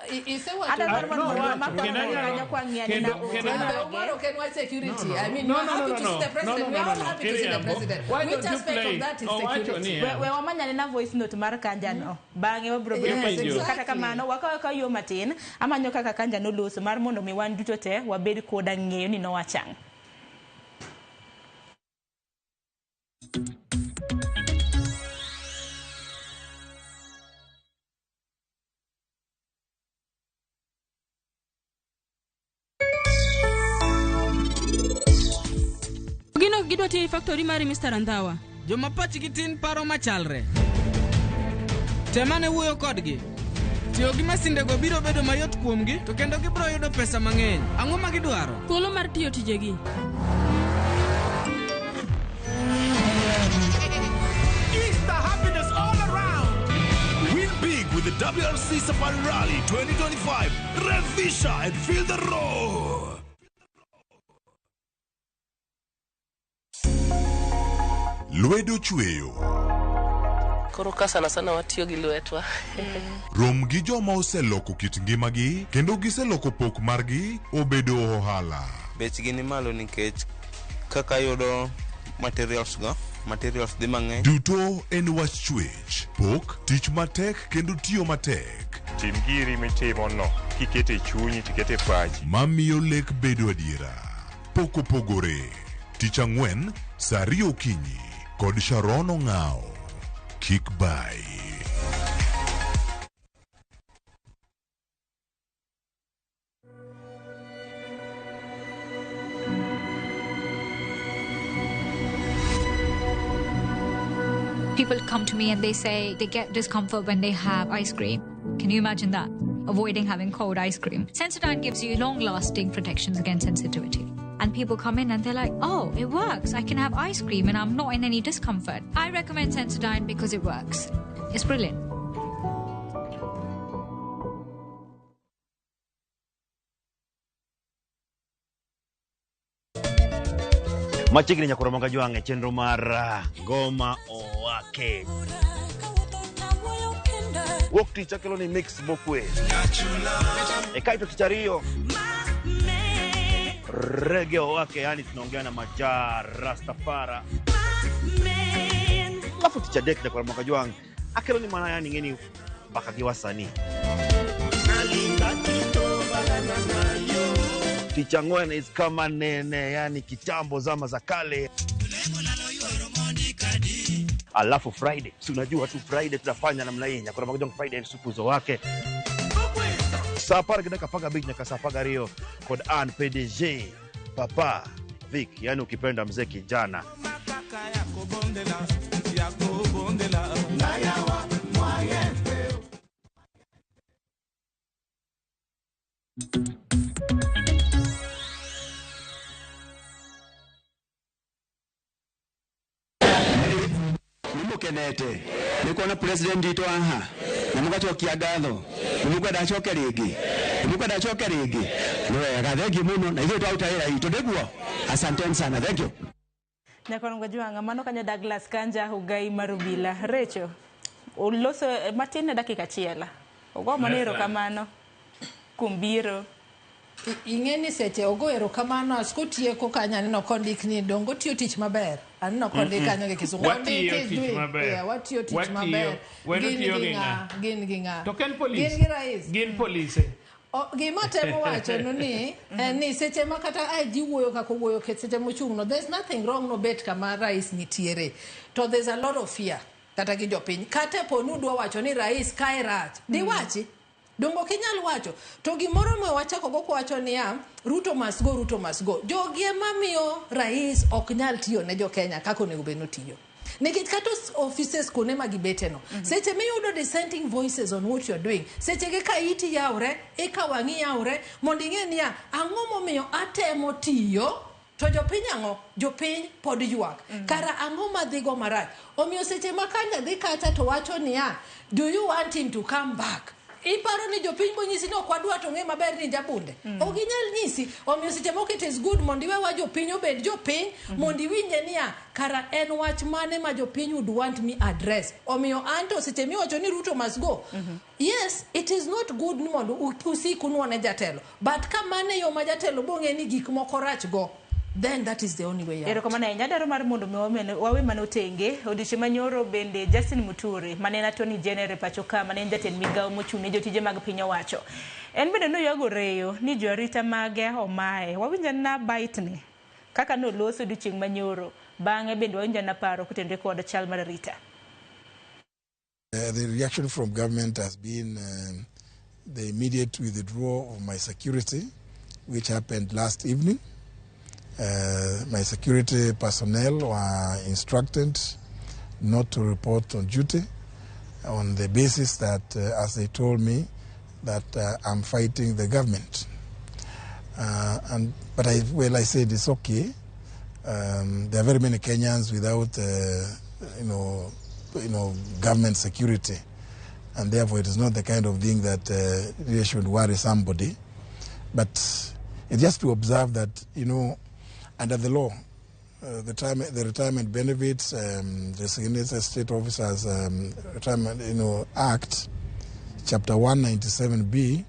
Isewacho. Adwaro mondo No, mondo wacho. wamak Kendo wach anyalo- kanyo kwa ng'iyo kendo- anena kendo ote anyalo- mage. Omar ok en wach security. I mean, No, we are no, happy no, to no, see the no. president. No, no, We are no, all no. happy to see the Kiriambo. president. Why Which don't you aspect play of that is Owacho security? niya. We wamanyane na voice note mar Kanja no. Bang'e wabiro bedo Yes, kod exactly. Kata kamano wakaw akaw yo matin amanyo kaka Kanja noloso mar mondo mi wan duto te wabed koda ng'eyo ni nowacho ang'o. Gin ok gidwa tiyo e factory mari Mr. Randhawa. Joma pachgi tin paro machalre. Tem ane wuoyo kodgi. Tiyo gi masindego biro bedo mayot kuomgi to kendo gibiro yudo pesa mang'eny. Ang'o ma gidwaro? Thuolo mar tiyo tijegi. Easter happiness all around. Win big with the WRC Safari Rally 2025. Revisha and feel the roar. Lwedo chweyo. Koro ka sana sana watiyo gi lwetwa. Rom gi joma oseloko kit ngimagi kendo giseloko pok margi obedo ohala. Bechgi ni malo nikech kaka yudo materials go, materials dhi mang'eny. Duto en wach chwech, pok, tich matek kendo tiyo matek. Tim giri mitimo no kikete e chunyi tikete e pachi. Mamiyo lek bedo adiera. Pok opogore. Tich ang'wen, saa ariyo okinyi kod Sharon Ong'awo. Kik bai. People come to me and they say they get discomfort when they have ice cream. Can you imagine that? Avoiding having cold ice cream. Sensodyne gives you long lasting protections against sensitivity. And people come in and they're like, oh, it works. I can have ice cream and I'm not in any discomfort. I recommend Sensodyne because it works. It's brilliant. Machiegni nyakoro manga jwang' e chenro mar Ngoma Owake. Wuok tich akelo ni mix mokwe. E kaito tich ariyo rege owake, yani tunaongea na Majaa Rastafara. Alafu tich adek nyakoro manga jwang' akelo ni mana yani ng'eni mbaka gi wasanii. Tich ang'wen is kama nene, yani kitambo zama za kale. Alafu Friday, si unajua tu Friday tunafanya namna hii, nyakoro manga jwang' Friday supu zo wake saa apar gi dakika apar gabich nyaka saa apar gariyo kod an PDG Papa Vic, yani ukipenda mzee kijana. Nĩmũkenete nĩ kuona president witũ haha na mũgacokia ngatho nĩ mũkwenda acoke rĩngĩ nĩ mũkwenda acoke rĩngĩ nĩ wega thengiũ mũno na ithuĩ twaruta wĩra witũ nĩguo asanteni sana thank you. Nyakorongo Jwang'a, mano kanyo Douglas Kanja Ugai Marubila. Recho, uloso matin e dakika achiel. Ogo mana Yes, erokamano kuom biro. Ing'e ni seche ogo erokamano askotieko kanyo aneno kondik ni dongo tiyo tich maber. Aneno kondik kanyo gi kisungu. Watiyo Kondik is tich doing- maber. Yeah, watiyo tich Watiyo. maber. Weno Gin tiyo gi gi ng'a? ng'a? Gin gi ng'a? To ken polis. Gin gi rais. Gin polise. Gima temo wacho nu ni en ni seche ma kata IG wuoyo kaka owuoyo ket seche mochung' no there's nothing wrong no bet kama rais nitiere to there's a lot of fear kata gi jopiny kata po ni udwa wacho ni rais kae rach diwachi dongo ok inyal wacho to gimoro ma wachako go kwacho niya Ruto must go, Ruto must go. Jogi ema miyo rais ok nyal tiyo ne jo-Kenya kaka onego bed ni otiyo. Nikech kata offices kuonde ma gibete no seche miyudo dissenting voices on what you're doing seche gi ka iti yawre eka wang'i yawre mondo ing'e niya ang'o momiyo atemo tiyo To jopiny ang'o? Jopiny pod ywak. Kara ang'o madhigo marach? Omiyo seche ma Kanja dhi kacha to wacho niya, do you want him to come back? Iparo ni jopiny bonyisi ni ok wadwa to ng'e maber ni jabunde. Ok ginyal nyisi. Omiyo seche moko it is good mondo iwe wa jopiny obed jopiny mondo iwinje niya kara en wach mane ma jopiny would want me address. Omiyo anto seche miwacho ni Ruto must go. Yes, it is not good ni mondo usik unuone jatelo. But ka mane yo ma jatelo bong'e ni gik moko rach go, then that is the only way out. Erokamano ahinya. Adwaro mar mondo mi wawe mano tenge. Odiochieng' manyoro bende Justin Muturi, mane en Attorney General e pacho ka, mane en jatend migawo mochung' ne jotije mag piny owacho. En bende noywago reyo ni joarita mage omaye. Wawinjo na bite ni kaka noloso odiochieng' manyoro. Bang'e bende wawinjo na paro kotenore kod chal mar arita. The reaction from government has been the immediate withdrawal of my security, which happened last evening. My security personnel were instructed not to report on duty on the basis that, as they told me, that I'm fighting the government. But I said it's okay. There are very many Kenyans without, government security, and therefore it is not the kind of thing that really should worry somebody. But it's just to observe that, under the law, the retirement benefits, the State Officers Retirement, Act, Chapter 197B,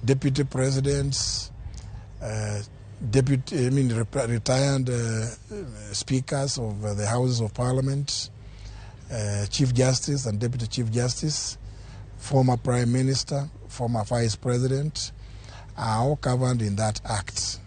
deputy presidents, retired speakers of the Houses of Parliament, Chief Justice and Deputy Chief Justice, former Prime Minister, former Vice President, are all covered in that act.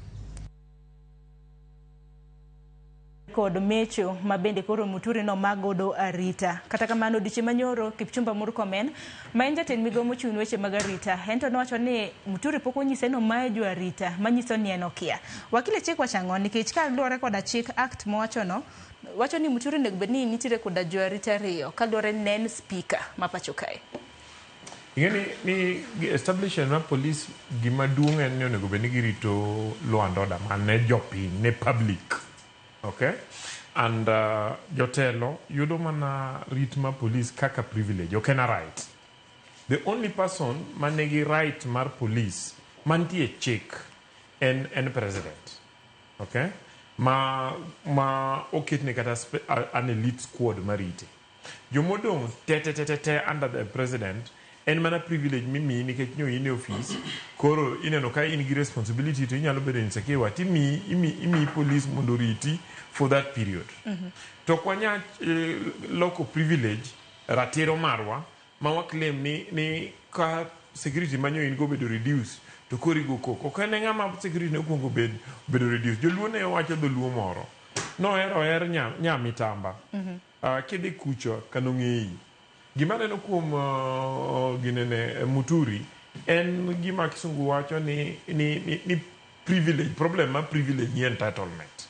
Kod mecho ma bende koro Muturi no magodo arita. Kata kamano odiochieng' manyoro Kipchumba Murkomen ma en jatend migawo mochung' ne weche mag arita en to nowacho ni Muturi pok onyise ni omaye jo arita manyiso ni en okia. Wakili chik wacho ang'o nikech kaluwore koda chik act mowachono wacho ni Muturi onego bed ni nitiere koda jo arita ariyo kaluwore ni en speaker ma pacho kae. Ing'e ni establishment mar police gima duong' en ni onego bed ni girito law and order man ne jopiny, ne public. Okay? And jotelo yudo mana rit mar police kaka privilege, ok en a right. The only person manigi right mar police mantie chik en president. Okay? Ma oketne kata an elite squad marite. Jomodong' te under the president en mana privilege mimiyi nikech nyo in e office koro ineno ka in gi responsibility to inyalo bedo insecure timiyi imiyi police mondo oriti for that period. To ok wanyal loko privilege ratiro marwa ma wa claim ni ka security manyo in go bedo reduce to koro igo koko. Ok en ng'ama security ne okuongo bedo reduce. Joluo ne wacho dholuo moro nohero oher nyamitamba. Kidhi kucho kanong'eyi. Gima aneno kuom ginene Muturi en gima kisungu wacho ni privilege, problem ma privilege ni entitlement.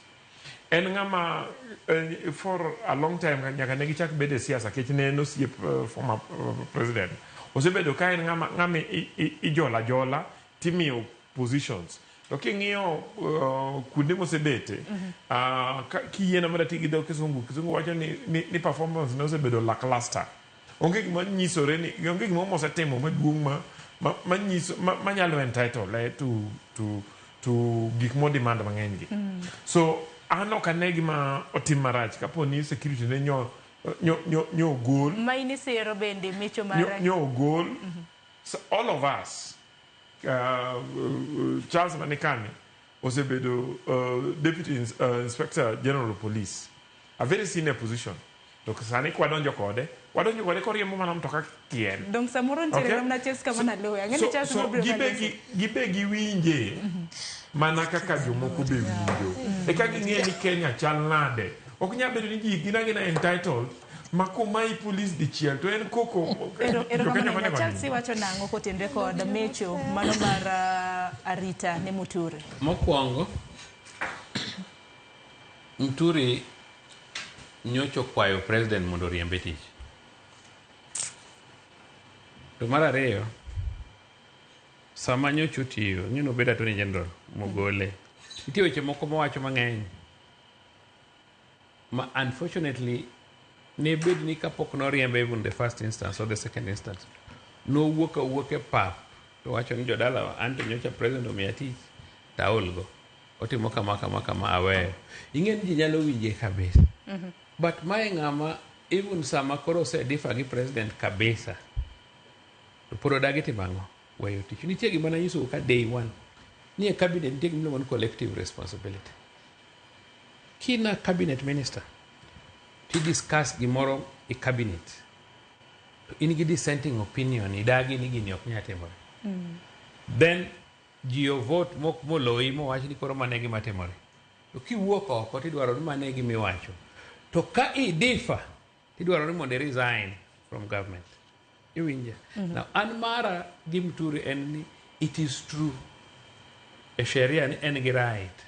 En ng'ama for a long time nyaka ne gichak bedo e siasa kech ne en osiep former president. Osebedo ka en ng'ama ijola jola timiyo positions. To king'iyo kuonde mosebete, kiyiena mondo ati gi dho kisungu, kisungu wacho ni performance ne osebedo lackluster. Onge gima nyisore ni onge gima mosetimo maduong' ma manyalo entitle to gik mo demand mang'eny gi. So an ok ane gima otim marach kapo ni security ne nyo ogol. Ma in isero bende mecho mara. Nyo ogol. So all of us, Charles Manikani osebedo Deputy Inspector General of Police, a very senior position. To sani kwadonjo kode koriembo mana mtoka kien. Dong samoro nitiere ramna Charles kama nalowe. Ang'e ni Charles nobiro so gibe giwinje mana kaka jomoko be winjo. Eka ging'e ni Kenya chal nade. Ok nyal bedo ni ji gin agina entitled ma komai police dichiel to en koko. Erokamano Charles wacho nang'o kotenre kod mecho mano mar arita ne Muturi. Mokwongo Muturi nyocho kwayo president mondo oriembe tich. To mar ariyo, sama nyocho tiyo, ng'e nobedo Attorney General mogole Nitie weche moko mowacho mang'eny ma unfortunately ne bed ni kapok noriembe even the first instance or the second instance, nowuok awuok e pap to wacho ni jodalawa, an to nyocha president omiya tich to aolgo, otimo kama kama kama, aweyo. Ing'e ni ji nyalo winje kabisa, but mae ng'ama even sama koro osediffer gi president kabisa to pod odagi timo ang'o? Weyo tich. Nitie gima nanyisou ka day one ni e cabinet nitie gima iluongo ni collective responsibility. Kina cabinet minister ti discuss gimoro e cabinet to in gi dissenting opinion, idagi ni gini ok nyal timore, then ji ovote mok moloyi mowach ni koro mano e gima timore, to kiwuok oko tidwaro ni mano e gima iwacho, to ka idiffer tidwaro ni mondo i resign from government. Iwinja? Now an mara gi Muturi en ni it is true e sheria ni en gi right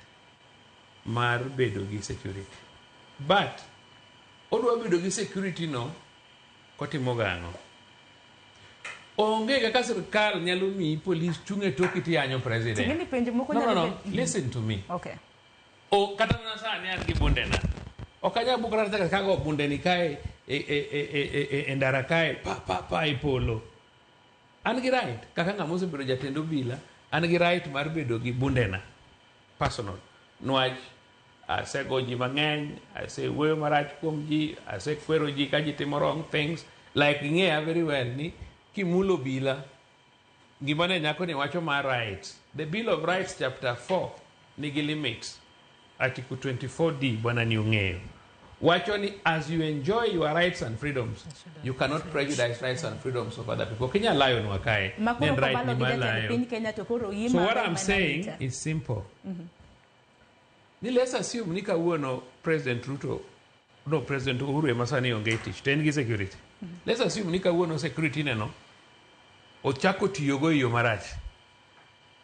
mar bedo gi security, but odwa bedo gi security no kotimo gang'o? Onge kaka sirikal nyalo miyi polis chung' e toki tiyanyo president. Ting'eni penjo moko No, no, nyalo no. Listen to me. O, kata mana sani an gi bundena. Ok anyal bukora kata kago bundeni kae e ndara kae pa pa pa e polo. An gi right kaka ng'ama osebedo jatend obila, an gi right mar bedo gi bundena personal. Nwach asego ji mang'eny, asewuoyo marach kuom ji, asekwero ji ka ji timo wrong things. Like ing'eya very well ni kimulo obila, gima ne nyako ni wacho mar rights. The Bill of Rights chapter 4 nigi limits. Article 24D bwana ni ong'eyo. Wacho ni as you enjoy your rights and freedoms, you cannot prejudice rights and freedoms of other people. Ok inyal layonwa kae. Ma Ne koro en right kobalo ni gi mar jatend layo. piny Kenya to koro So what imako I'm mana saying rita. is simple. Ni let's assume ni kawuono President Ruto, no, President Uhuru ema sani onge e tich, to en gi security. Let's assume ni kawuono security neno ochako tiyogo e yo marach.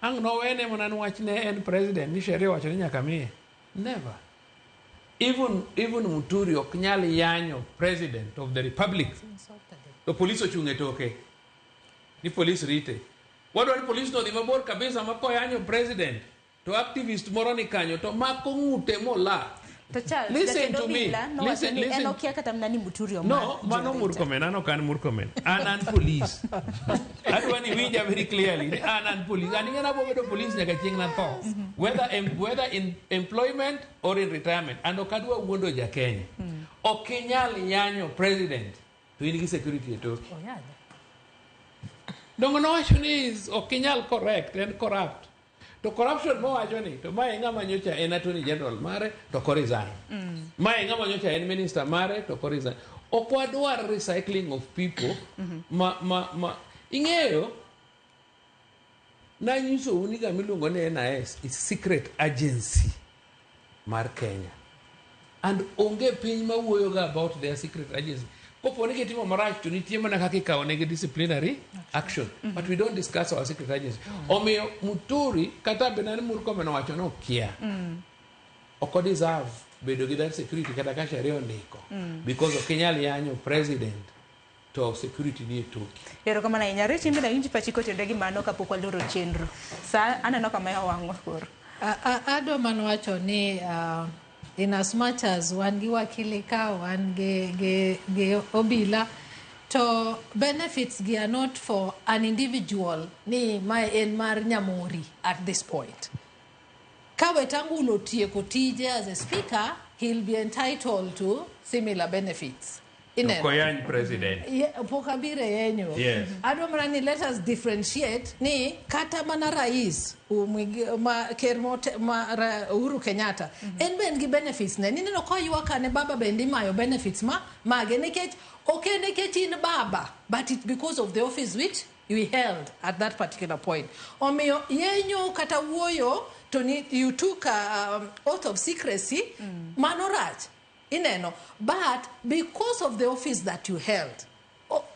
Ang' nowene mana niwach ne en president ni sheria owacho ni nyaka miye. Never. Even Muturi ok nyal yanyo president of the republic. To police ochung' e toke. Ni police rite. Wadwa ni police no dhi mabor kabisa ma koyanyo president to activist moro ni kanyo to mako ng'ute mola. To Charles, Listen jatend to me. obila nowacho Listen, ni en listen. okia kata mana ni Muturi No, omak mano jorita. Murkomen, an ok an Murkomen. An police. Adwa ni winja very clearly ni an police. An ing'e nabo bedo police nyaka chieng' natho. Whether in employment or in retirement. And ok adwa wuondo ja Kenya. Ok inyal yanyo president to in gi security e toki. Dongo nowacho ni ok inyal correct, en corrupt. To corruption mowacho ni to mae ng'ama nyocha en attorney general mare to ok resign. Mae ng'ama nyocha en minister mare to ok resign. Ok wadwar recycling of people ma ing'eyo nanyisou ni gama iluongo ni NIS is secret agency mar Kenya. And onge piny mawuoyo ga about their secret agency. Kopo ni gitimo marach to nitie mana kaka ikawo negi disciplinary action. But we don't discuss our secret agency. Omiyo Muturi kata bed ni Murkomen owacho ni okia. Ok o deserve bedo gi that security kata ka sheria ondiko. Because ok inyal yanyo president to security ni e toki. Erokamano ahinya. Rich in bende awinj pachi kotenore gi mano kapok waloro chenro. Sa aneno kama wang'wa koro. Adwa mana wacho ni in as much as wan gi wakili ka, wan gi obila, to benefits gi are not for an individual ni mae en mar Nyamori at this point. Ka Wetangula otieko tije as a speaker, he'll be entitled to similar benefits. Ineno? Ok oyany president. Pok abiro e yenyo. Yes. Adwa mana ni let us differentiate ni kata mana rais ma ker ma Uhuru Kenyatta en be en gi benefits ne. Nineno koywak kane baba bende imayo benefits ma mage nikech ok en nikech in baba, but it's because of the office which you held at that particular point. Omiyo yenyo kata wuoyo to ni you took a oath of secrecy, mano rach. Ineno, but because of the office that you held,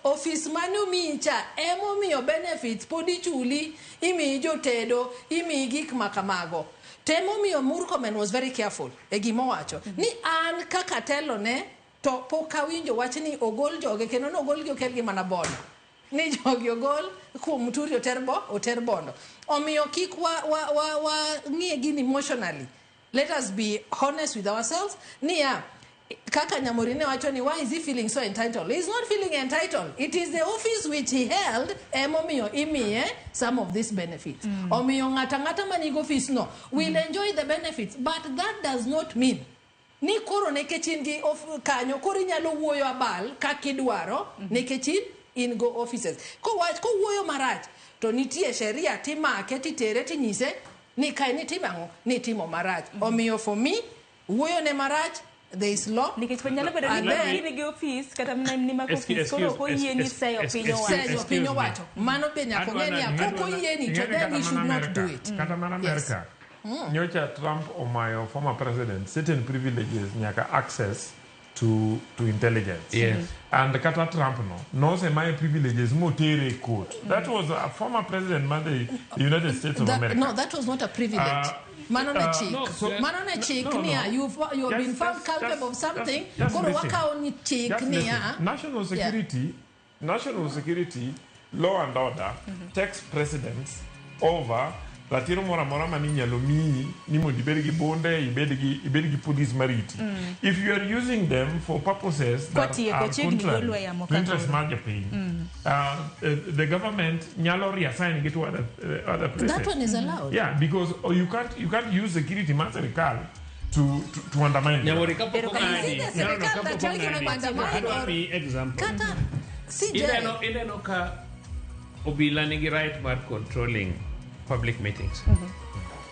office mane omiyi cha emomiyo benefits pod ichuli, imiyi jotedo, imiyi gik ma kamago. To emomiyo Murkomen was very careful e gima owacho ni an kaka telo ne to pok awinjo wach ni ogol joge kendo nogolgi okelgi mana bondo. ni jogi ogol kuom Muturi oter bo oter Bondo. Omiyo kik wa ng'iye gini emotionally. Let us be honest with ourselves niya, kaka Nyamori ne wacho ni, why is he feeling so entitled? He's not feeling entitled. It is the office which he held emomiyo imiye some of these benefits. Omiyo ng'ata ng'ata manigi office no will enjoy the benefits, but that does not mean ni koro nikech in gi kanyo koro inyalo wuoyo abal kaka idwaro nikech in go offices. Kowach kowuoyo marach to nitie sheria timake titere tinyise ni kae nitimo ang'o, nitimo marach. Omiyo for me, wuoyo ne marach, there is law. Nikech nyalo bedo ni And then- in gi ofis kata mana ni mako ofis, koro ok oyieni seyo piny owacho. Seyo piny owacho mano be nyaka ong'e niya, kok oyieni to then he should not do it. Kata mana America. Nyocha Trump omayo former president certain privileges nyaka access to intelligence. And kata Trump no nosemaye privileges motere e court. That was a former president mar the United States of America. No, that was not a privilege. Mano ne chik. No, Mano ne chik no, no. niya, you've been found culpable of something. Just Koro listen. wakawo ni chik Just niya. listen. National security, national security, law and order takes precedence over ratiro moro amora mane inyalo miyi ni mondo ibed gi bunde, ibed gi police mariti. If you are using them for purposes that Kwatieko, are chiegni contrary golwa yamo to interest kagolo. mar jopiny, the government nyalo reassign gi to other places. That one is allowed. Yeah, because oh, you can't use security mar sirikal to undermine them. Nyamori, kapok ong'adi. Is it the No, no, sirikal kapok that trying to ong'adi. undermine Adwa or- miyi example. Kata CJ. Ineno ka obila nigi right mar controlling public meetings.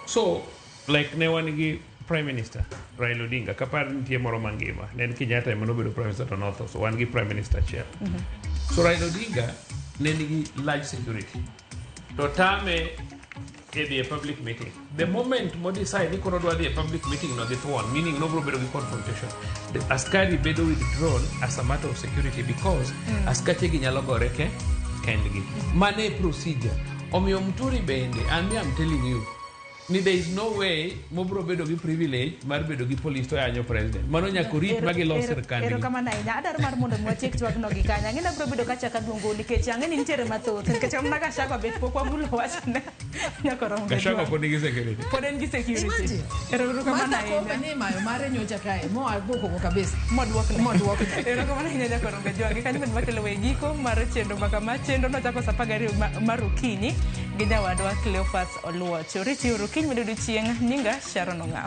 So, like ne wan gi Prime Minister Raila Odinga, kapar nitie moro mangima. Ne en Kenyatta ema nobedo Prime Minister to notho, so wan gi Prime Minister achiel. So Raila Odinga ne nigi large security. To tame e dhi e public meeting. The moment mo decide ni koro odwa dhi e public meeting no gi thuon, meaning nobro bedo gi confrontation. The askari bedo withdrawn as a matter of security because askache gi nyalo gore ke kendgi. Mano e procedure. Omiyo Muturi bende, and me I'm telling you, ni there is no way mobro bedo gi privilege mar bedo gi police to yanyo president. Mano nyaka orit ma gilos sirkandgi. Erokamano ahinya. Adwaro mar mondo mi watiek twagno gi kanyo. Ang'e ni abiro bedo kachako aluongou nikech ang'e ni nitiere mathoth. Nikech mana Gachagua bet pok wamulo wachne nyaka orom gi Gachagua twak. pod nigi security. Pod en gi security. Imagine. Erokamano Martha Koome ahinya. ni imayo mare nyocha kae moa koko kabisa. Modwokne. Modwokne. Erokamano ahinya nyaka Jwangi. Kanyo bende makelo e giko mar chenro makama. Chenro nochako sa 12 mar okinyi gi nyawadwa Cleophas Oluoch. Oriti uru kiny medo odiochieng'. Nyinga Sharon Ong'aw.